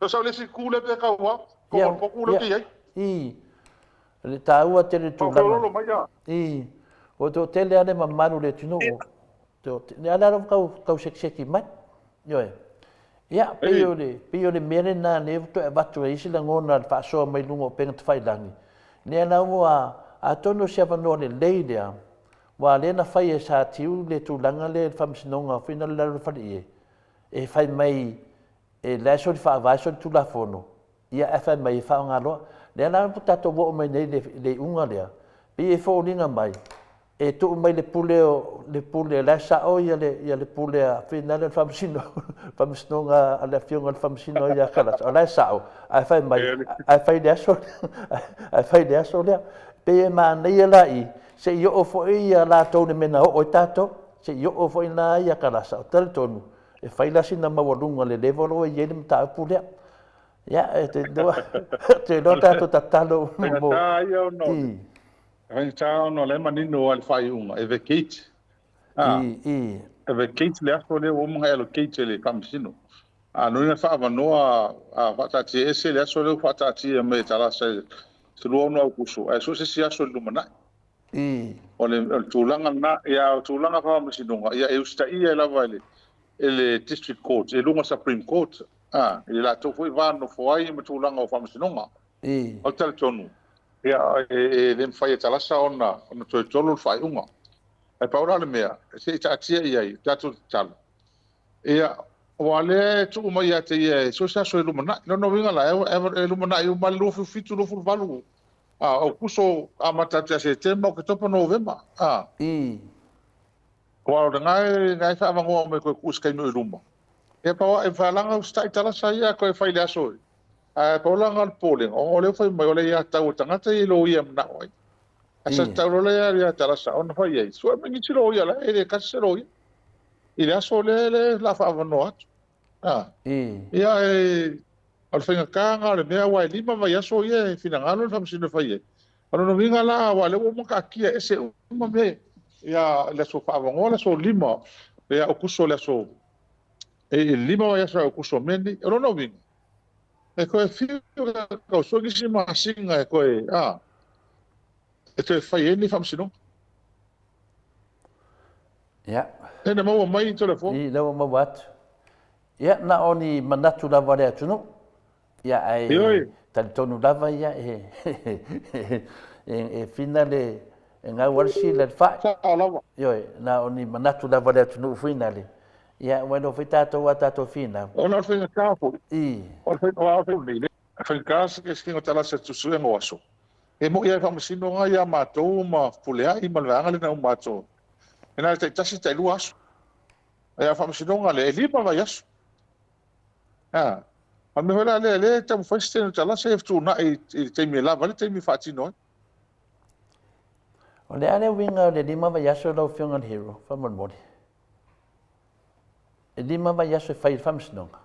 O sau le isi ku lea pe kau a, ko Ia, ko ku lea ia, te i ai. i. Le taua tele Ko tulaga. lolo mai ia. I. Ua toatele lava le mamalu o le atunuu. Lea la ua tau, tau sekiseki mai. Ioe. Ia, pei o le, pei o le mea lena lea ua toe avatu ai se lagona le faasoa mai luga o upega tafailagi. Lea la ua, atonu o se avanoa lelei lea, aua lea na fai e Satiu le tulaga lea i le Faamasinoga foi lea i lalo o le faleie, e fai mai e la e soli faavae soli tulafono, ia ae fai mai e faaaoga loa. Lea la ua tatou oo mai nei i le iuga lea, pei e foliga mai e tuu mai le pule o le pule la e sao ia le ia le pule a fina le faamasino faamasinoga a le afioga i le faamasino ia Kalasa o la e sao ae fai mai ae fai le aso ae fai le aso lea pei e manaia la i se i oo foi ia latou le mea na oo ai tatou se i oo foi la ia Kalasa o talitonu e fai la sina maualuga le level ua i ai le mataupu lea. Ia, e te iloa, te iloa tatou tatalo mo... Faigata ia ona o I, faigata ona o la e manino lava le faaiuga e vacate. i, Ah, i, e vacate le aso lea ua uma ona allocate e le Faamasino. A no ina faaavanoa a faataatia ese le aso lea ua faataatia mai e Talasa i le 26 Aokuso, ae so o se isi aso i le lumanai. i. O le, o le tulaga lena, ia, o tulaga faamasinoga, ia e usitaia lava e le, e le District Court, e luga Supreme Court, a, i le latou foi va nofo ai ma tulaga o faamasinoga. I. O le talitonu, ia, e, e le mafai e Talasa ona, ona toe tolo le faaiuga. Ae pau la o le mea, se i taatia i ai, tatou tatalo. Ia, aua o lea e tuu mai ia te ia e so o se aso e lumanai. Lona uiga la, e, e lumanai uma le 27, 28, a, Aokuso amata atu ia Setema, Oketopa, Novema. A, I. aua o lena e, na e faaavanoa mai koe tuu se taimi o i luma. Ia pau e faalaga usitai Talasa ia koe fai le aso e. Ae pau la lena o le popolega, ona o lea ua fai mai o le aiatatau a le tagata ia i loia e manao ai. Ae sa tatau loa lea ia Talasa ona fai i ai, sue mai nisi loia la e le tasi se loia. I le aso lea lea o le a faaavanoa atu. A, ia e, o le faigata lena o le mea, aua e 5 vaiaso ia e finagalo le Faamasino e fai ai. O lona uiga la, aua o lea ua uma ona taatia ese uma mea ia, ia le aso faaavanoa, le aso 5, ia Aokuso le aso, e 5 vaiaso ia Aokuso o mea nei. O lona uiga, e toe fiu tau sue nisi masina e toe, a, e toe fai ai ni faamasinoga. Ia. E na maua mai telefoni. I, lea ua maua atu. Ia, na o ni manatu lava o le atunuu. Ia, ae Ioe. talitonu lava ia e, e, e fina le, e gau ai le sila i le fai. Sao lava. Ioe, na o ni manatu lava o le atunuu foi nale. Ia, ua iloa foi tatou a tatou finau. Ona o le faigata foi. I. O le faigata, o le faigata se kesikiga o Talasa i le suesuega o aso. E mo'i lava i faamasinoga ia matou ma Fepuleai ma le vaega lea na uma atu, e na o le taitasi, tailua aso. Ae a o faamasinoga lea, e 5 vaiaso. A, o le mea foi la lea o lea e taumafai se Tenutalasa ia fetuunai i le taimi e lava ai le taimi e faatino ai. O le a le uiga o le 5 vaiaso lau Afioga i le Hero, faamolemole? E 5 vaiaso e fai ai le faamasinoga?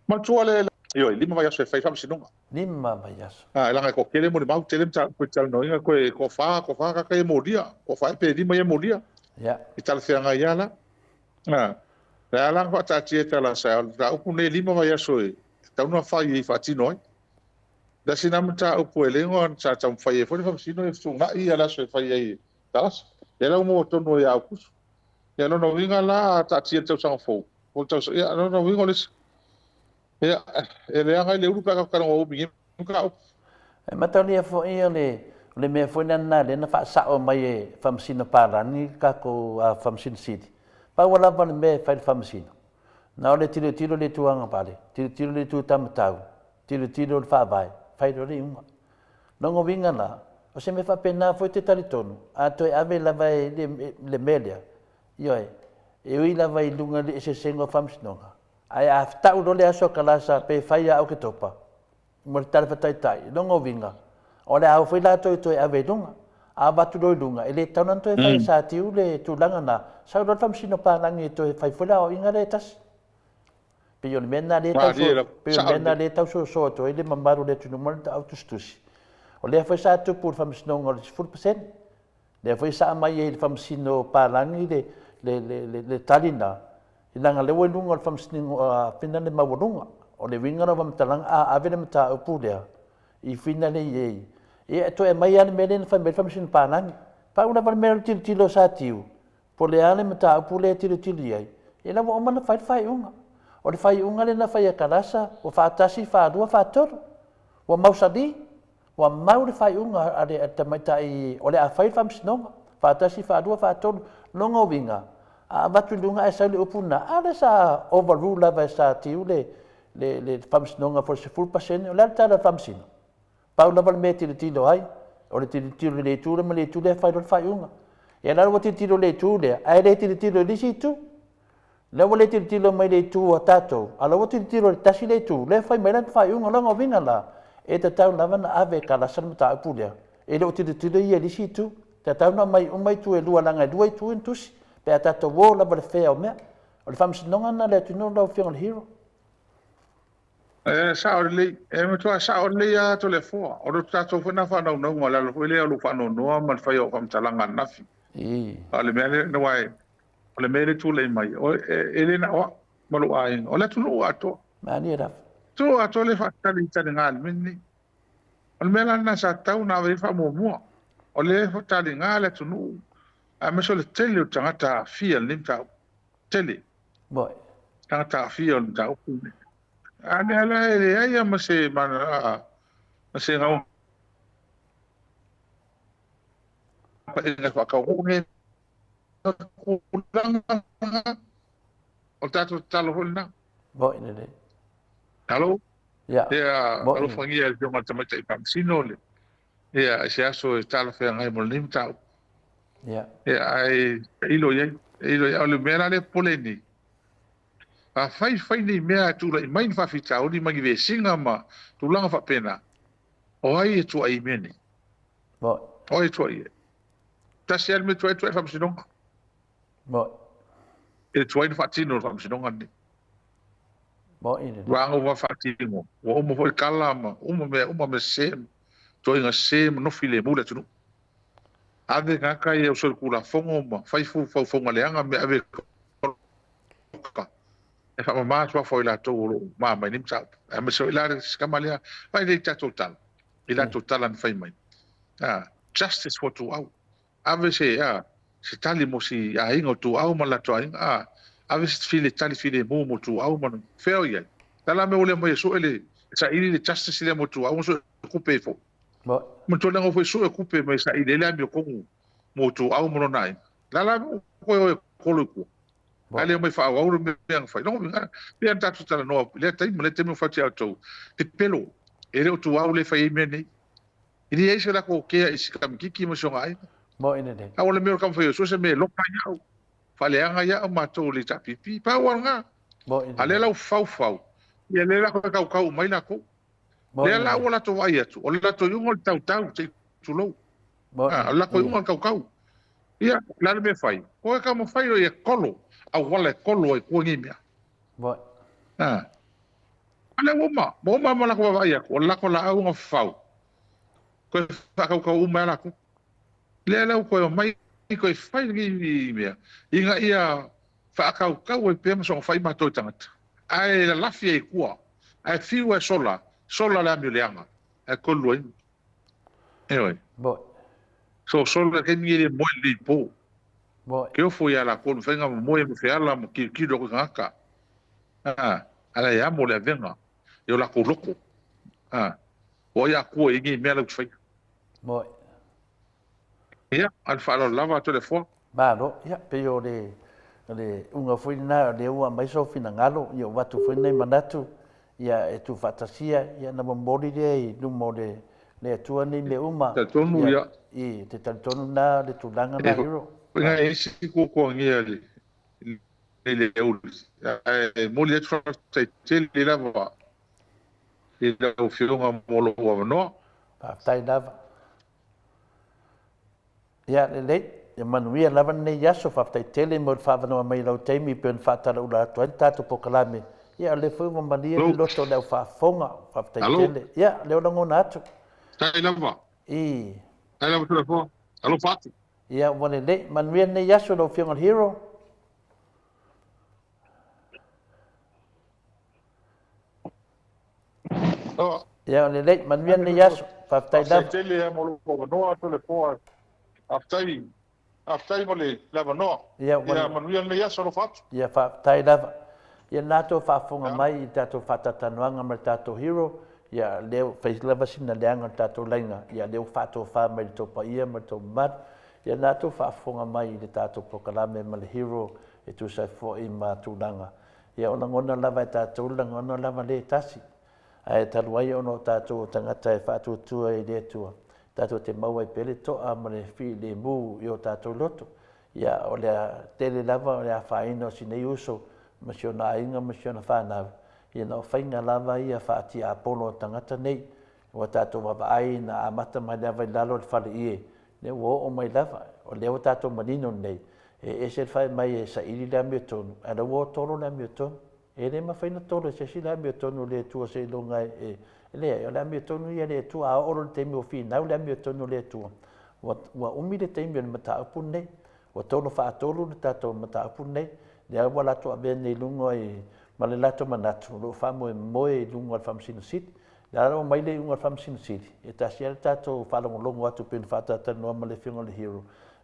Manatua le, ioe, 5 vaiaso e fai ai faamasinoga. 5 vaiaso. A, leaga e toatele molimau, tele mataupu e talanoaina, toe toafa, toafa tagata ia e molia, toafa ea pe 5 ia e molia. E talafeagai lava la. A, o lea la na faataatia e Talasa, o le mataupu lenei e 5 vaiaso e tatau ona fai ai e faatino ai. Tasi lena mataupu e le igoa sa taumafai ai foi le faamasino ia fetuunai le aso e fai ai e Talasa. Lea la ua maua tonu ia Aokuso. Ia lona uiga la a taatia i le tausaga fou, po o le tausaga, ia lona uiga o le isi, ia e leaga ai le ulu pe a tatou talanoa umi i lenei mataupu. E mataulia foi o le o le mea foi lena lea na faasao mai e Faamasino Palagi le tatou Faamasino Sili, pau lava le mea e fai e le Faamasino, na o le tilotilo i le itu agavale, tilotilo i le itu taumatau, tilotilo i le faavae, fai loa le iuga. Lona uiga la, o se mea faapena foi e te talitonu, a toe ave lava e le mea lea, ioe, e ui lava i luga i le eseesega o faamasinoga, ae a tau loa le aso a Kalasa pe fai ia Oketopa mo le Tala Faataitai, lona uiga, o le a o foi latou e toe ave i luga. A avatu loa i luga, e le tatau ona toe fai e Satiu le tulaga lena, sau loa le faamasino palagi e toe fai foi le aoaiga lea e tasi. Pei o le mea lena lea e tau, pei o le mea lena lea e tau soso atu ai le mamalu o le atunuu ma le au tusitusi. O lea foi sa tupu i le faamasinoga o le 10%. Lea foi sa aumai ai e le faamasino palagi le, le, le, le, le tali lena, leaga lea ua i luga o le faamasinoga finale maualuga. O le uiga la o faamatalaga, a ave le mataupu lea i finale i ai, ia e toe aumai lava le mea lea na fai mai ai le faamasino palagi. Pau lava le mea o le tilotilo a Satiu, Po o le a le mataupu lea e tilotilo i ai, ia la ua uma ona fai le faaiuga. O le faaiuga lea na fai e Kalasa, ua faatasi, faalua, faatolu. Ua mausali, ua mau le faaiuga a le tamaitai o le a fai le faamasinoga. Faatasi, faalua, faatolu. Lona uiga, a avatu i luga ae sau le upu lena, a lea sa overrule lava e Satiu le faamasinoga for le 10%, o le a le tala a le faamasino? Pau lava le mea e tilotilo ai, o le tilotilo i le itu lea ma le itu lea fai loa le faaiuga. Ia la ua tilotilo i le itu lea, ae le tilotilo i le isi itu. Lea ua le tilotilo mai le itu a tatou, a la ua tilotilo i le tasi le itu, lea fai mai lana faaiuga. Lona uiga la, e tatau lava ona ave e Kalasa le mataupu lea. E le o tilotilo ia i le isi itu. E tatau ona aumai uma itu e lua, leaga e lua itu na tusi, pe a tatou o lava i le fair o mea. O le faamasinoga lena a le atunuu lau Afioga i le Hero. E sao lelei, e matua sao lelei lava Toleafoa. O le tatou foi lena faanaunauga, o le ala foi lea o lou faanoanoa ma le fai o au faamatalaga ananafi. A o le mea lea, aua o le mea lea e tulai mai, e le na o au ma lou aiga, o le atunuu atoa. Malie lava. Atunuu atoa lea e faatali i taliga i le mea lenei. O le mea la lena sa tatau ona ave i ai le faamuamua. O lea e taliga le atunuu, aemaise o le tele o tagata aafia i lenei mataupu. Tele. Boy. Tagata aafia o le mataupu lenei. A lea la e leai lava ma se ma se naunautaiga e faataunuu nei tulaga, o le tatou tatalo foi lena. Boy lelei. Alo? Ia. Ia, alofagia e le Afioga i le Tamaitai Faamasino le, ia, i se aso e talafeagai mo lenei mataupu. Ia. Ia, ae tailo i ai, tailo i ai. O le mea la lea e popole ai nei, afai fai nei mea e tulai mai ni faafitauli ma ni vesiga ma tulaga faapena, o ai e tuuai i mea nei? Moi. O ai e tuuai ai? Tasi lava le mea e tuuai, tuuai le faamasinoga. Moi. E tuai na faatino le faamasinoga lenei. Moi lelei. Ua ua faatino, ua uma foi tala ma uma mea uma, mea sese, toaiga sese ma nofi lemu le atunuu. Ave tagata ia o solitulafono ma fai faufauga leaga me ave e faamama suafa o i latou o lo o mama i nei mataupu. Aemaise foi la le tama lea, vaai lelei i tatou tala, i latou tala na fai mai. Justice for Tuau. Ave se, se tali mo si aiga o Tuau ma le latou aiga. Ave se file, tali filemu mo Tuau ma fea o i ai. Tala mea ua le aumai e sue le saili le justice lea mo Tuau ma sue kupe ai foi. Manatua leaga foi sue kupe mai saili ai le amiotonu mo Tuau ma lona aiga. La la koe o e kolo i tua. Ae le omai faaauau le mea na fai. Lona uiga, pei ona tatou talanoa i lea taimi ma lea taimi ua fai atu ia outou, pepelo. E le o tuau le fai ai mea nei. E leai se latou kea i si kamititi ma si ona aiga. Moi lelei. A o le mea o le taumafai o sue se mea e loka ai au, faaleaga ai au matou le HRPP. Pau lava lena. Moi A lea lelei. la ua faufau, ia lea la toe tautau mai latou. Moi Lea la lelei. ua latou vaai atu, o le latou iuga o le tautau, se i tulou. Moi A, o le latou lelei. iuga o le tautau. Ia, o le a le mea e fai? Toe taumafai loa ia kolo, auala e kolo ai tua nei mea. Moi. A, a lea ua uma, ua uma ma latou vaavaai atu, o le latou laau na fafau, toe faatautau uma ai lava latou. Lea la ua toe omai toe fai lenei mea, ina ia faatautau ai pea ma soona fai matou i tagata, ae lalafi ai i tua, ae fiu ae sola, sola le amio leaga, ae koluaina. Ioe. Moi. Sosolo le taimi e le moe lelei i po. Moi. Ke ofo ia latou le mafai ona moe ma feala ma tilotilo atu i tagata. A, a la e amo le avega i o latou loto. A, o ai Atua i nei mea lau te faia. Moi. Ia, a le faaaloalo lava atu le Afoa. Malo, ia, pei o le, o le uga foi lena o lea ua aumai sou finagalo, ia ua avatu foi nai manatu, ia e tuufaatasia, ia ona momoli lea i luma o le, le Atua nei mea uma. Talitonu, Ia, ia. i, te talitonu lena le tulaga E lena, Hero. foi na isi kuakuagia i le auli, ae momoli atu faafetai tele lava i lau Afioga mo lou avanoa. Faafetai lava. Ia lelei, ia manuia lava lenei aso, faafetai tele mo le faaavanoa mai i lau taimi pei ona faatalaula atu ai le tatou polokalame. Ia o lea foi ua malie le Alo. loto o le au faafofoga, faafetai Alo. tele. Ia, lea ua lagona atu. Faafetai lava. I. Faafetai lava Toleafoa. Alofa atu. Ia ua lelei, manuia lenei aso lau Afioga i le Hero. Ia, o lelei, manuia lenei aso. Faafetai Faafetai lava. tele lava mo lou avanoa Toleafoa. Faafetai, faafetai mo le avanoa. Ia, ua Ia manuia lenei aso, alofa atu. Ia, faafetai lava. Ia, lena tou faafofoga mai i le tatou faatalatalanoaga ma le tatou hero. Ia, lea ua fai lava sina leaga o le tatou laina. Ia, lea ua faatofa mai i le tou paia ma le tou mamalu. Ia, lena tou faafofoga mai i le tatou polokalame ma le hero e tusa ai foi ma tulaga. Ia, o lagona lava e tatou le lagona lava lea e tasi. Ae talu ai ona o tatou o tagata e faatuatua i le Atua, tatou te maua ai pea le toa ma le filemu i o tatou loto. Ia, o le tele lava o le afaina o si nei uso ma si ona aiga ma si ona fanau, ia na o faiga lava ia faatiapolo a tagata nei. Ua tatou vaavaai na amata mai lava i lalo o le fale ie, lea ua oo mai lava, o lea ua tatou manino nei, e ese le fai mai e saili le amiotonu, ae la ua tolo le amiotonu. E le mafai ona tolo e se isi le amiotonu o le Atua seiloga e, e leai, o le amiotonu ia a le Atua, a oo loa i le taimi ua finau le amiotonu o le Atua, ua, ua umi le taimi o le mataupu lenei. Ua tolo faatolu le tatou mataupu lenei, lea ua latou avea nei i luga i, ma le latou manatu, o lo o faamoemoe i luga o le Faamasino Sili. Le a la ua mai le iuga a le Faamasino Sili, e tasi lava le tatou faalogologo atu pei ona faatalatalanoa ma le Afioga i le Hero,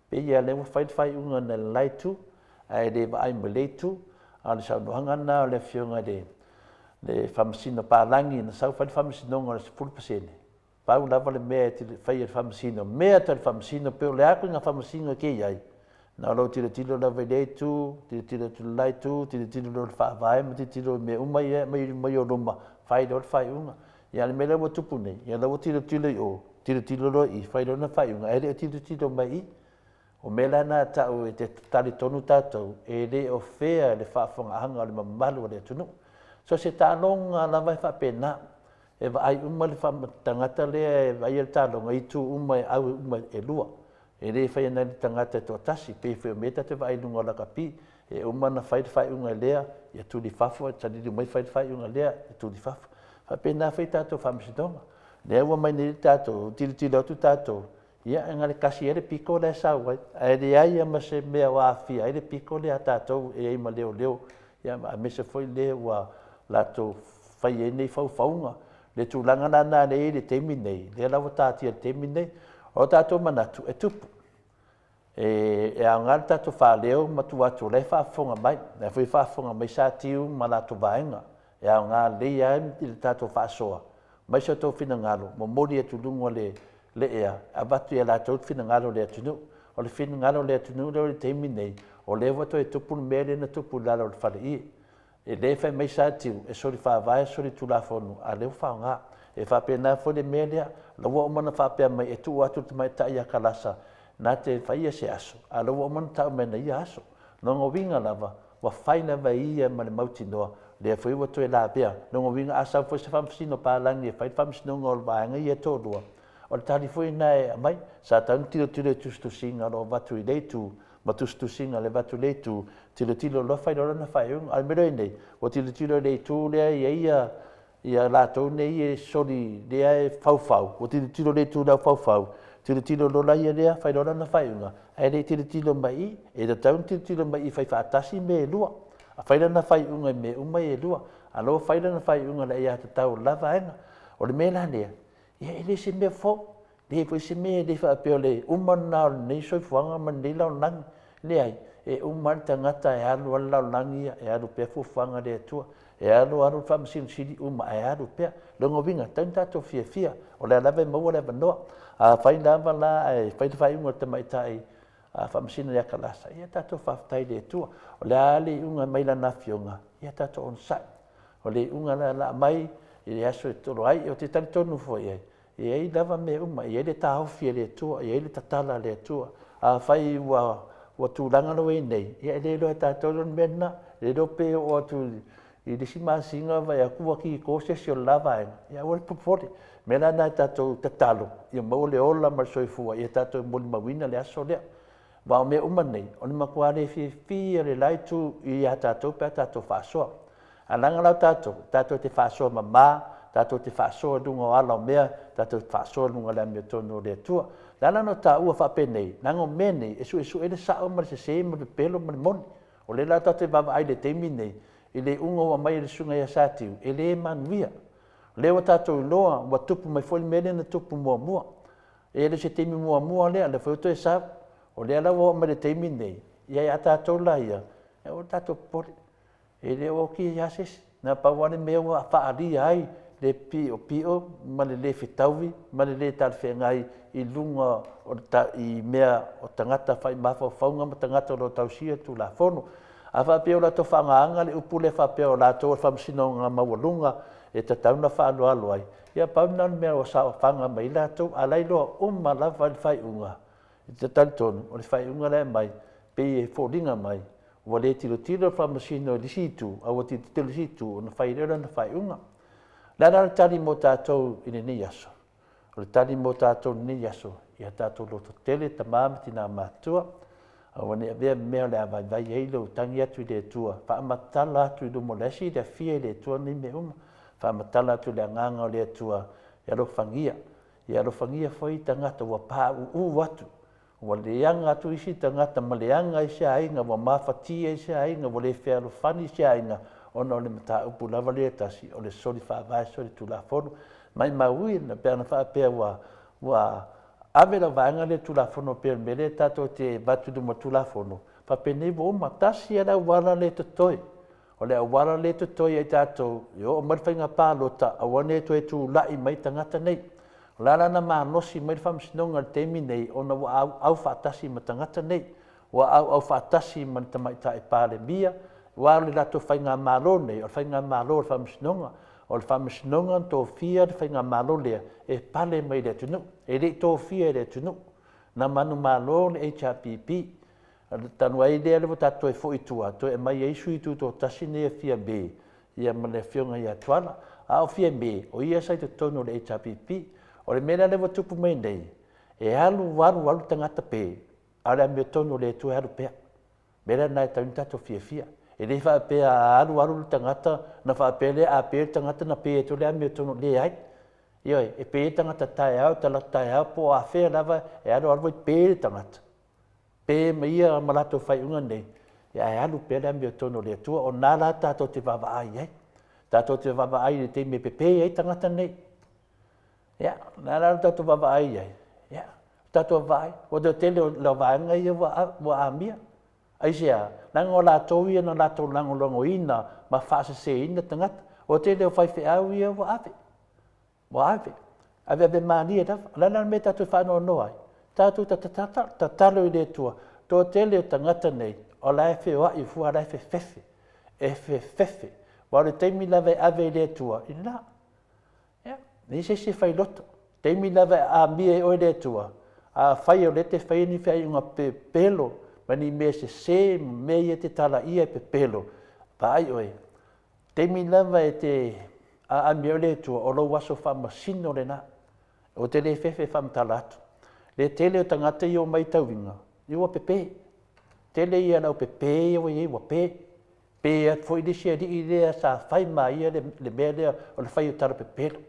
pei lava lea ua fai le faaiuga na le la itu, ae le vaai mai le itu. A o le saunoaga lena o le Afioga i le le Faamasino Palagi na sau fai le faamasinoga o le 10%. Pau lava le mea e fai e le Faamasino, mea tau le Faamasino, pe o le a koiga faamasino e ke i ai, na o lou tilotilo lava i lea itu, tilotilo atu i le la itu, tilotilo loa i le faavae ma tilotilo i mea uma ia e aumai mai o luma, fai loa le faaiuga. Ia a o le mea lea ua tupu nei, ia la ua tilotilo i o, tilotilo loa i i, fai loa lana faaiuga, ae le o tilotilo mai i. O mea la na ta'u e te talitonu tatou, e le o fea le faafofogaaga o le mamalu o le atunuu. So se taaloga lava e faapena, e vaai uma le tagata lea e vaaia le taaloga i itu uma e au uma e lua. E le fai ana le tagata e toatasi, pei foi o mea tatou te vaai i luga o lakapi, e uma ona fai le faaiuga e lea, ia tuli i fafo, salili mai fai le faaiuga lea, ia tuli i fafo. Faapena foi tatou faamasinoga. Lea ua mai nei tatou, tilotilo atu tatou, Ia, e na o le tasi lava le pito la e sau ai, ae leai lava ma se mea o aafia ai le pito lea a tatou e i ai ma leoleo, ia aemaise foi le ua latou fai ai nei faufauga. Le tulaga la lena lea e i ai i le taimi nei, lea la ua tatia i le taimi nei, o tatou manatu e tupu. E aoga le tatou faaleo ma tuu atu o la e faafofoga mai, o la foi e faafofoga mai Satiu ma latou vaega. E aoga lelei lava i le tatou faasoa mai so outou finagalo, momoli atu i luga o le le ea, avatu ia latou le finagalo o le atunuu. O le finagalo o le atunuu lea o le taimi nei, o lea ua toe tupu le mea lea na tupu i lalo o le faleie. E le fai mai Satiu e soli faavae, soli tulafono, a o lea ua faaaoga. E faapena foi le mea lea, la ua uma ona faapea mai e tuu atu le tamaitai ia Kalasa na te faia se aso, a o la ua uma ona tau mai na ia aso. Lona uiga lava, ua fai lava e ia ma le mautinoa, lea foi ua toe lavea. Lona uiga a sau foi se faamasino palagi e fai le faamasinoga o vaega ia e toalua, o le tali foi lena e aumai. Sa tatau ona tilotilo i tusitusiga o lo o avatu i lea itu ma tusitusiga o lo o avatu i lea itu, tilotilo loa fai loa lana faaiuga. A o le mea lea e i ai nei, ua tilotilo i le itu lea e i ai ia latou nei e soli lea e faufau, ua tilotilo i le itu lea faufau, tilotilo loa la ia lea fai loa lana faaiuga, ae le i tilotilo mai i i. E tatau ona tilotilo mai i i e fai faatasi mea e lua. Fai lana faaiuga i mea uma ia e lua, a o la ua fai lana faaiuga i le aiatatau a le la vaega. O le mea la lea, ia e le o se mea fou, leai foi se mea e le faapea o le uma lena o lenei soifuaga ma lenei lalolagi. Leai, e uma lava le tagata e alu lava le lalolagi ia, e alu pea fuafuaga a le Atua. E alu alu le Faamasino Sili uma ae alu pea. O lona uiga, e tatau ona tatou fiafia o lea lava e maua le avanoa. Afai lava la ae fai le faaiuga a le tamaitai Faamasino ia Kalasa, ia tatou faafetai i le Atua. O le a le iuga e aumai i Lana Afioga, ia tatou onosai. O le iuga la o le a aumai i le aso e tolu ai. Ou te talitonu foi i ai, e i ai lava mea uma, e i ai le taofi a le Atua, e i ai le tatala a le Atua. Afai ua tulaga lea ua i ai nei, ia e le iloa e tatou le mea lena. Le iloa pe oo atu i le isi masina vaai atu ua kiko se isi o le la vaega, ia aua le popole. O le mea la lena tatou tatalo ia maua le ola ma le soifua ia tatou molimauina le aso lea. Aua o mea uma nei, o le matua le fiafia o le la itu ia tatou pe a tatou faasoa. Ae leaga la o tatou, tatou te faasoa mama, tatou te faasoa i luga o ala o mea, tatou te faasoa i luga o le amiotonu a le Atua. O le ala lena o taua faapenei, leaga o mea nei e suesue ai le sao ma le sese ma le pepelo ma le moni. O lea la tatou te vaavaai i le taimi lenei i le iuga ua aumai e le Susuga ia Satiu, e le manuia. O lea ua tatou iloa ua tupu mai foi le mea lea na tupu muamua. E le o se taimi muamua lea, o lea foi ua toe sau. O lea la ua oo mai le taimi lenei, ia ia tatou la ia, aua le tatou popole, e le o oti lava se isi. Na pau lava le mea ua faaalia ai le piopio ma le le fetaui ma le le talafeagai i luga o i mea o tagata fai mafaufauga ma tagata o lo o tausia le Tulafono. A faapea ua latou faaaogaina le upu lea faapea o latou o le Faamasinoga Maualuga e tatau ona faaaloalo ai, ia pau lena o le mea ua saofaga mai ai latou, a o la e iloa uma lava le faaiuga. Ou te talitonu o le faaiuga la e aumai pei e foliga mai ua le tilotilo le Faamasino i le isi itu a ua tilotilo i le isi itu ona fai ai lea o lana faaiuga. O le a la le tali mo tatou i lenei aso? O le tali mo tatou i lenei aso, ia tatou lototele tama ma tina matutua, aua ne i avea mea o le a vaivai ai lou tagi atu i le Atua, faamatala atu i luma o la e silafia e le Atua nei mea uma, faamatala atu i le Agaga o le Atua e alofagia, ia alofagia foi tagata ua pauu atu, ua leaga atu isi tagata ma leaga ai se aiga, ua mafatia ai se aiga, ua le fealofani se aiga ona o le mataupu lava lea e tasi o le soli faavae, soli tulafono. Maimau e pe ana faapea ua ua ave lau vaega lea i le Tulafono pei o le mea lea tatou te avatu i luma o le Tulafono, faapenei ua uma. Tasi lava le auala lea e totoe, o le auala lea e totoe ia i tatou, ia oo mai le faiga palota aua ne i toe tulai mai tagata nei. O le a la ona malosi mai le Faamasinoga i le taimi lenei ona ua auau faatasi ma tagata nei, ua auau faatasi ma le Tamaitai Palemia, aua o le latou faigamalo lenei, o le faigamalo a le Faamasinoga. O le Faamasinoga na tofia le faigamalo lea e pale mai i le atunuu, e le i tofia e le atunuu. Na manumalo le HRPP talu ai lea ua tatou toe foi i tua toe aumai ai sui tutoatasi nei a Fiame ia ma le afioga ia Tuala. A o Fiame, o ia sa i totonu o le HRPP. O le mea la lea ua tupu mai nei, e alu alu alu tagata pe, a o le amiotonu a le Atua e alu pea. O le mea la lena e tatau ona tatou fiafia. E le faapea a alu alu le tagata ona faapea lea a pe le tagata ona pe atu lea i le amiotonu, leai. Ioe, e pe le tagata taeao, talaatu taeao po o afea lava e alu alu ai pe le tagata, pe ma ia ma latou faaiuga nei, ae alu pea le amiotonu a le Atua. O lena la tatou te vaavaai i ai. Tatou te vaavaai i le taimi e pepe ai tagata nei. Ia, o le a la le tatou vaavaai i ai? Ia, tatou vaavaai, ua toatele o vaega ia ua amia. Aisea? Leaga o latou ia na latou lagolagoina ma faaseseina tagata. O le tele o faifeau ia ua ave, ua ave, aveave malie lava. O le a la le mea tatou te faanoanoa ai? Tatou tatalo i le Atua, toatele o tagata nei o la e feoai fua, o la e fefefe, e fefefe. Aua o le taimi lava e ave i le Atua, i lena. Ia. Leai se isi e fai loto. Taimi lava e amia ai oe e le Atua, afai o lea e te faia ni faaiuga pepelo ma ni mea sese ma mea ia e te talaia e pepelo, vaai oe, taimi lava e te aami ai oe e le Atua, o lou aso faamasino lena. Ou te le fefe e faamatala atu. Le tele o tagata ia e omai i tauiga, ia ua pepe. Tele ia o le au pepe ia ua i ai ua pe. Pe atu foi le isi alii lea sa fai ma ia le mea lea o le fai o tala pepelo.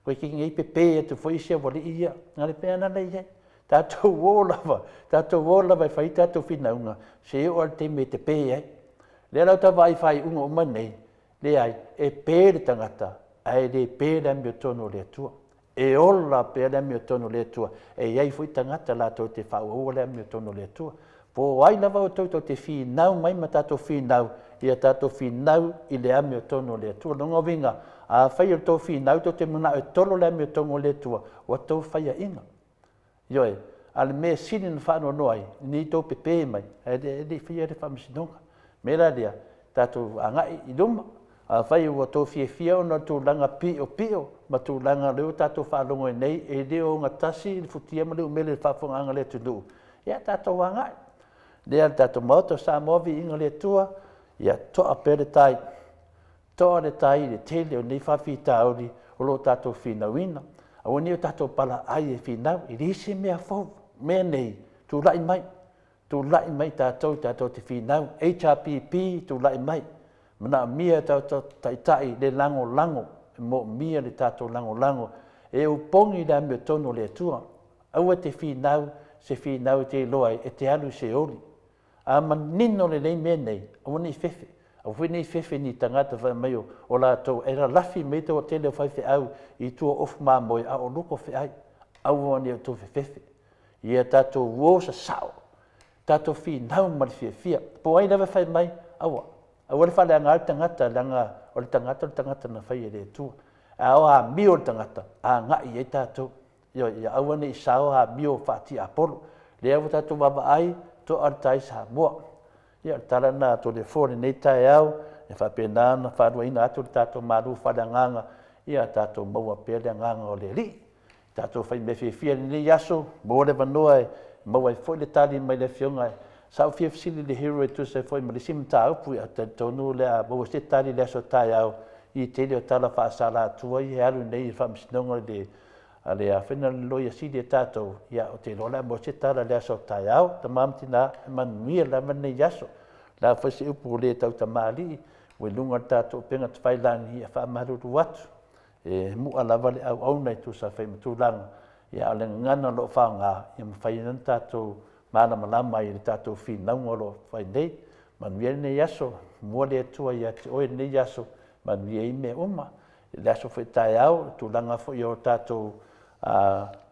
Toeitiiti nei pepe atu foi isi aualii ia, na o le mea lava lena e i ai. Tatou o lava, tatou o lava e fai tatou finauga, seia oo lava i le taimi e te pe ai. O lea la ou te vaai i faaiuga uma nei, leai, e pe le tagata ae le pe le amiotonu a le Atua. E ola pea le amiotonu a le Atua, e i ai foi tagata latou te faaauaua le amiotonu a le Atua. Po o ai lava outou tou te finau mai ma tatou finau, ia tatou finau i le amiotonu a le Atua. O lona uiga, afai o le tou finau tou te manao e tolo le amiotonu a le Atua, ua outou faiaina. Ioe, a o le mea sili ona faanoanoa ai, ne i tou pepe mai ae le i faia le faamasinoga. O le mea la lea, tatou agai i luma, afai ua outou fiafia ona o le tulaga piopio ma tulaga o lea ua tatou faalogo ai nei e le o gatasi le futia ma le umele i le faafofogaaga a le atunuu, ia tatou agai. Lea le tatou Maota o Samoa, viiga i le Atua, ia toa pea le tai, toa le tai i le tele o nei faafitauli o lo o tatou finauina. Aua ne i o tatou palaai e finau, e leai se mea fou. O mea nei, tulai mai, tulai mai tatou tatou te finau, HRPP tulai mai, manaomia e tatou taitai le lagolago, e moomia le tatou lagolago e opogi le amiotonu a le Atua. Aua e te finau se finau e te iloa ai e te alu i Seoli. A manino lelei mea nei, aua ne i fefe, aua foi ne i fefe i ni tagata fai mai o latou e lalafi mai le toatele o faifeau i tua o ofu mamoe a o luko feai. Aua ne i outou fefefe, ia tatou o sasao, tatou finau ma le fiafia. Po o ai lava e fai mai, aua, aua le faaleagaina le tagata, leaga o le tagata o le tagata na faia e le Atua. A o amio a le tagata, agai i ai tatou. Ioe, ia aua ne i sao amio faatiapolo. Lea ua tatou vaavaai, to'a le tai Samoa. Ia o le tala lena a Toleafoa i lenei taeao, e faapena ona faaluaina atu le tatou malu faaleagaga, ia tatou maua pea le agaga o le Alii. Tatou fai mea fiafia i lenei aso, maua le avanoa e maua ai foi le tali mai le Afioga. Sa ou fia fesili i le hero e tusa ai foi ma le isi mataupu, ae ou te talitonu o le a maua se tali i le aso a taeao i le tele o tala faasalatua ia e alu nei i le Faamasinoga a le Afioga i le Loia Sili a tatou, ia ou te iloa o le a maua se tala i le aso a taeao. Tama ma tina, e manuia lava lenei aso. O le a foi se upu ua le tautamalii ua i luga o le tatou upega tafailagi, ia e faamalulu atu, e mu'a lava le auauna e tusa foi ma tulaga, a o le gagana o lo o faaaoga ia mafai ai ona tatou malamalama i le tatou finauga o lo o fai nei. Manuia lenei aso, mua le Atua ia te oe i lenei aso, manuia ai mea uma. I le aso foi a taeao, i tulaga foi o tatou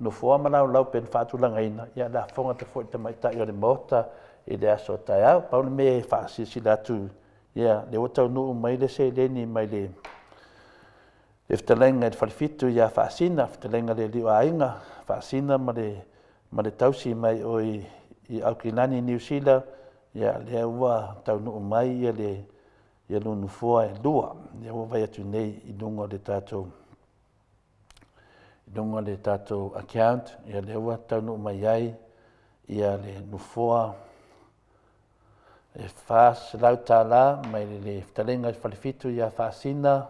nofoa ma laolao pei ona faatulagaina, ia o le a fofoga atu foi i le Tamaitai o le Maota i le aso a taeao. Pau le mea e faasilasila atu, ia lea ua taunuu mai le seleni mai le fetalaiga i le Falefitu ia Faasina, le fetalaiga i le Alii o Aiga, Faasina ma le tausi mai o i Aukilani, Niu Sila, ia lea ua taunuu mai ia nofoa e lua, lea ua vaai atu nei i luga o le tatou i luga o le tatou account, ia lea ua taunuu mai ai ia le nofoa e $400 mai le fetalaiga i le Falefitu ia Faasina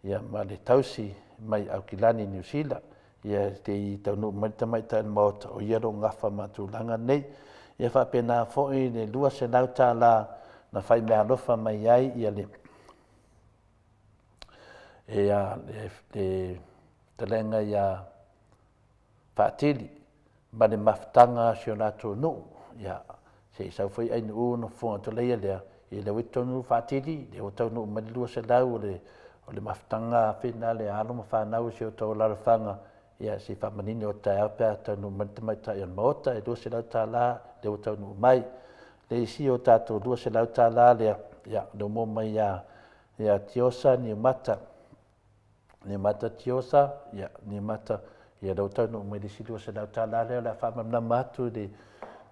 ia ma le tausi mai Aukilani Niu Sila. Ia te i taunuu mai le Tamaitai o le Maota o ia o lo o gafa ma tulaga nei. Ia faapena foi le $200 na fai meaalofa mai ai ia le fetalaiga ia Faatili ma le mafutaga a si o latou nuu. Ia, se i sau foi Ainuu ona fofoga tulaia lea, ia lea ua i totonu Faatili, lea ua taunuu mai le 200 o le mafutaga finale a alo ma fanau i si o outou alaalafaga, ia se i faamanino atu taeao pe a taunuu mai le Tamaitai o le Maota, e $200 lea ua taunuu mai. Le isi o tatou $200 lea, ia lea ua maua mai ia Tiosa Niumata, Niumata Tiosa, ia Niumata, ia lea ua taunuu mai le isi $200 lea o le a faamalamalama atu i le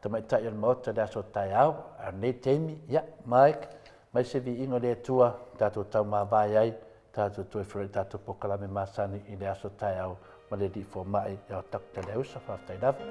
Tamaitai o le Maota i le aso taeao. A o lenei taimi, ia, Mike, mai se viiga o le Atua tatou taumavae ai. Tatou toe feiloai i tatou polokalame masani i le aso taeao ma le Alii Fomai ia Dr. Leausa. Faafetai lava.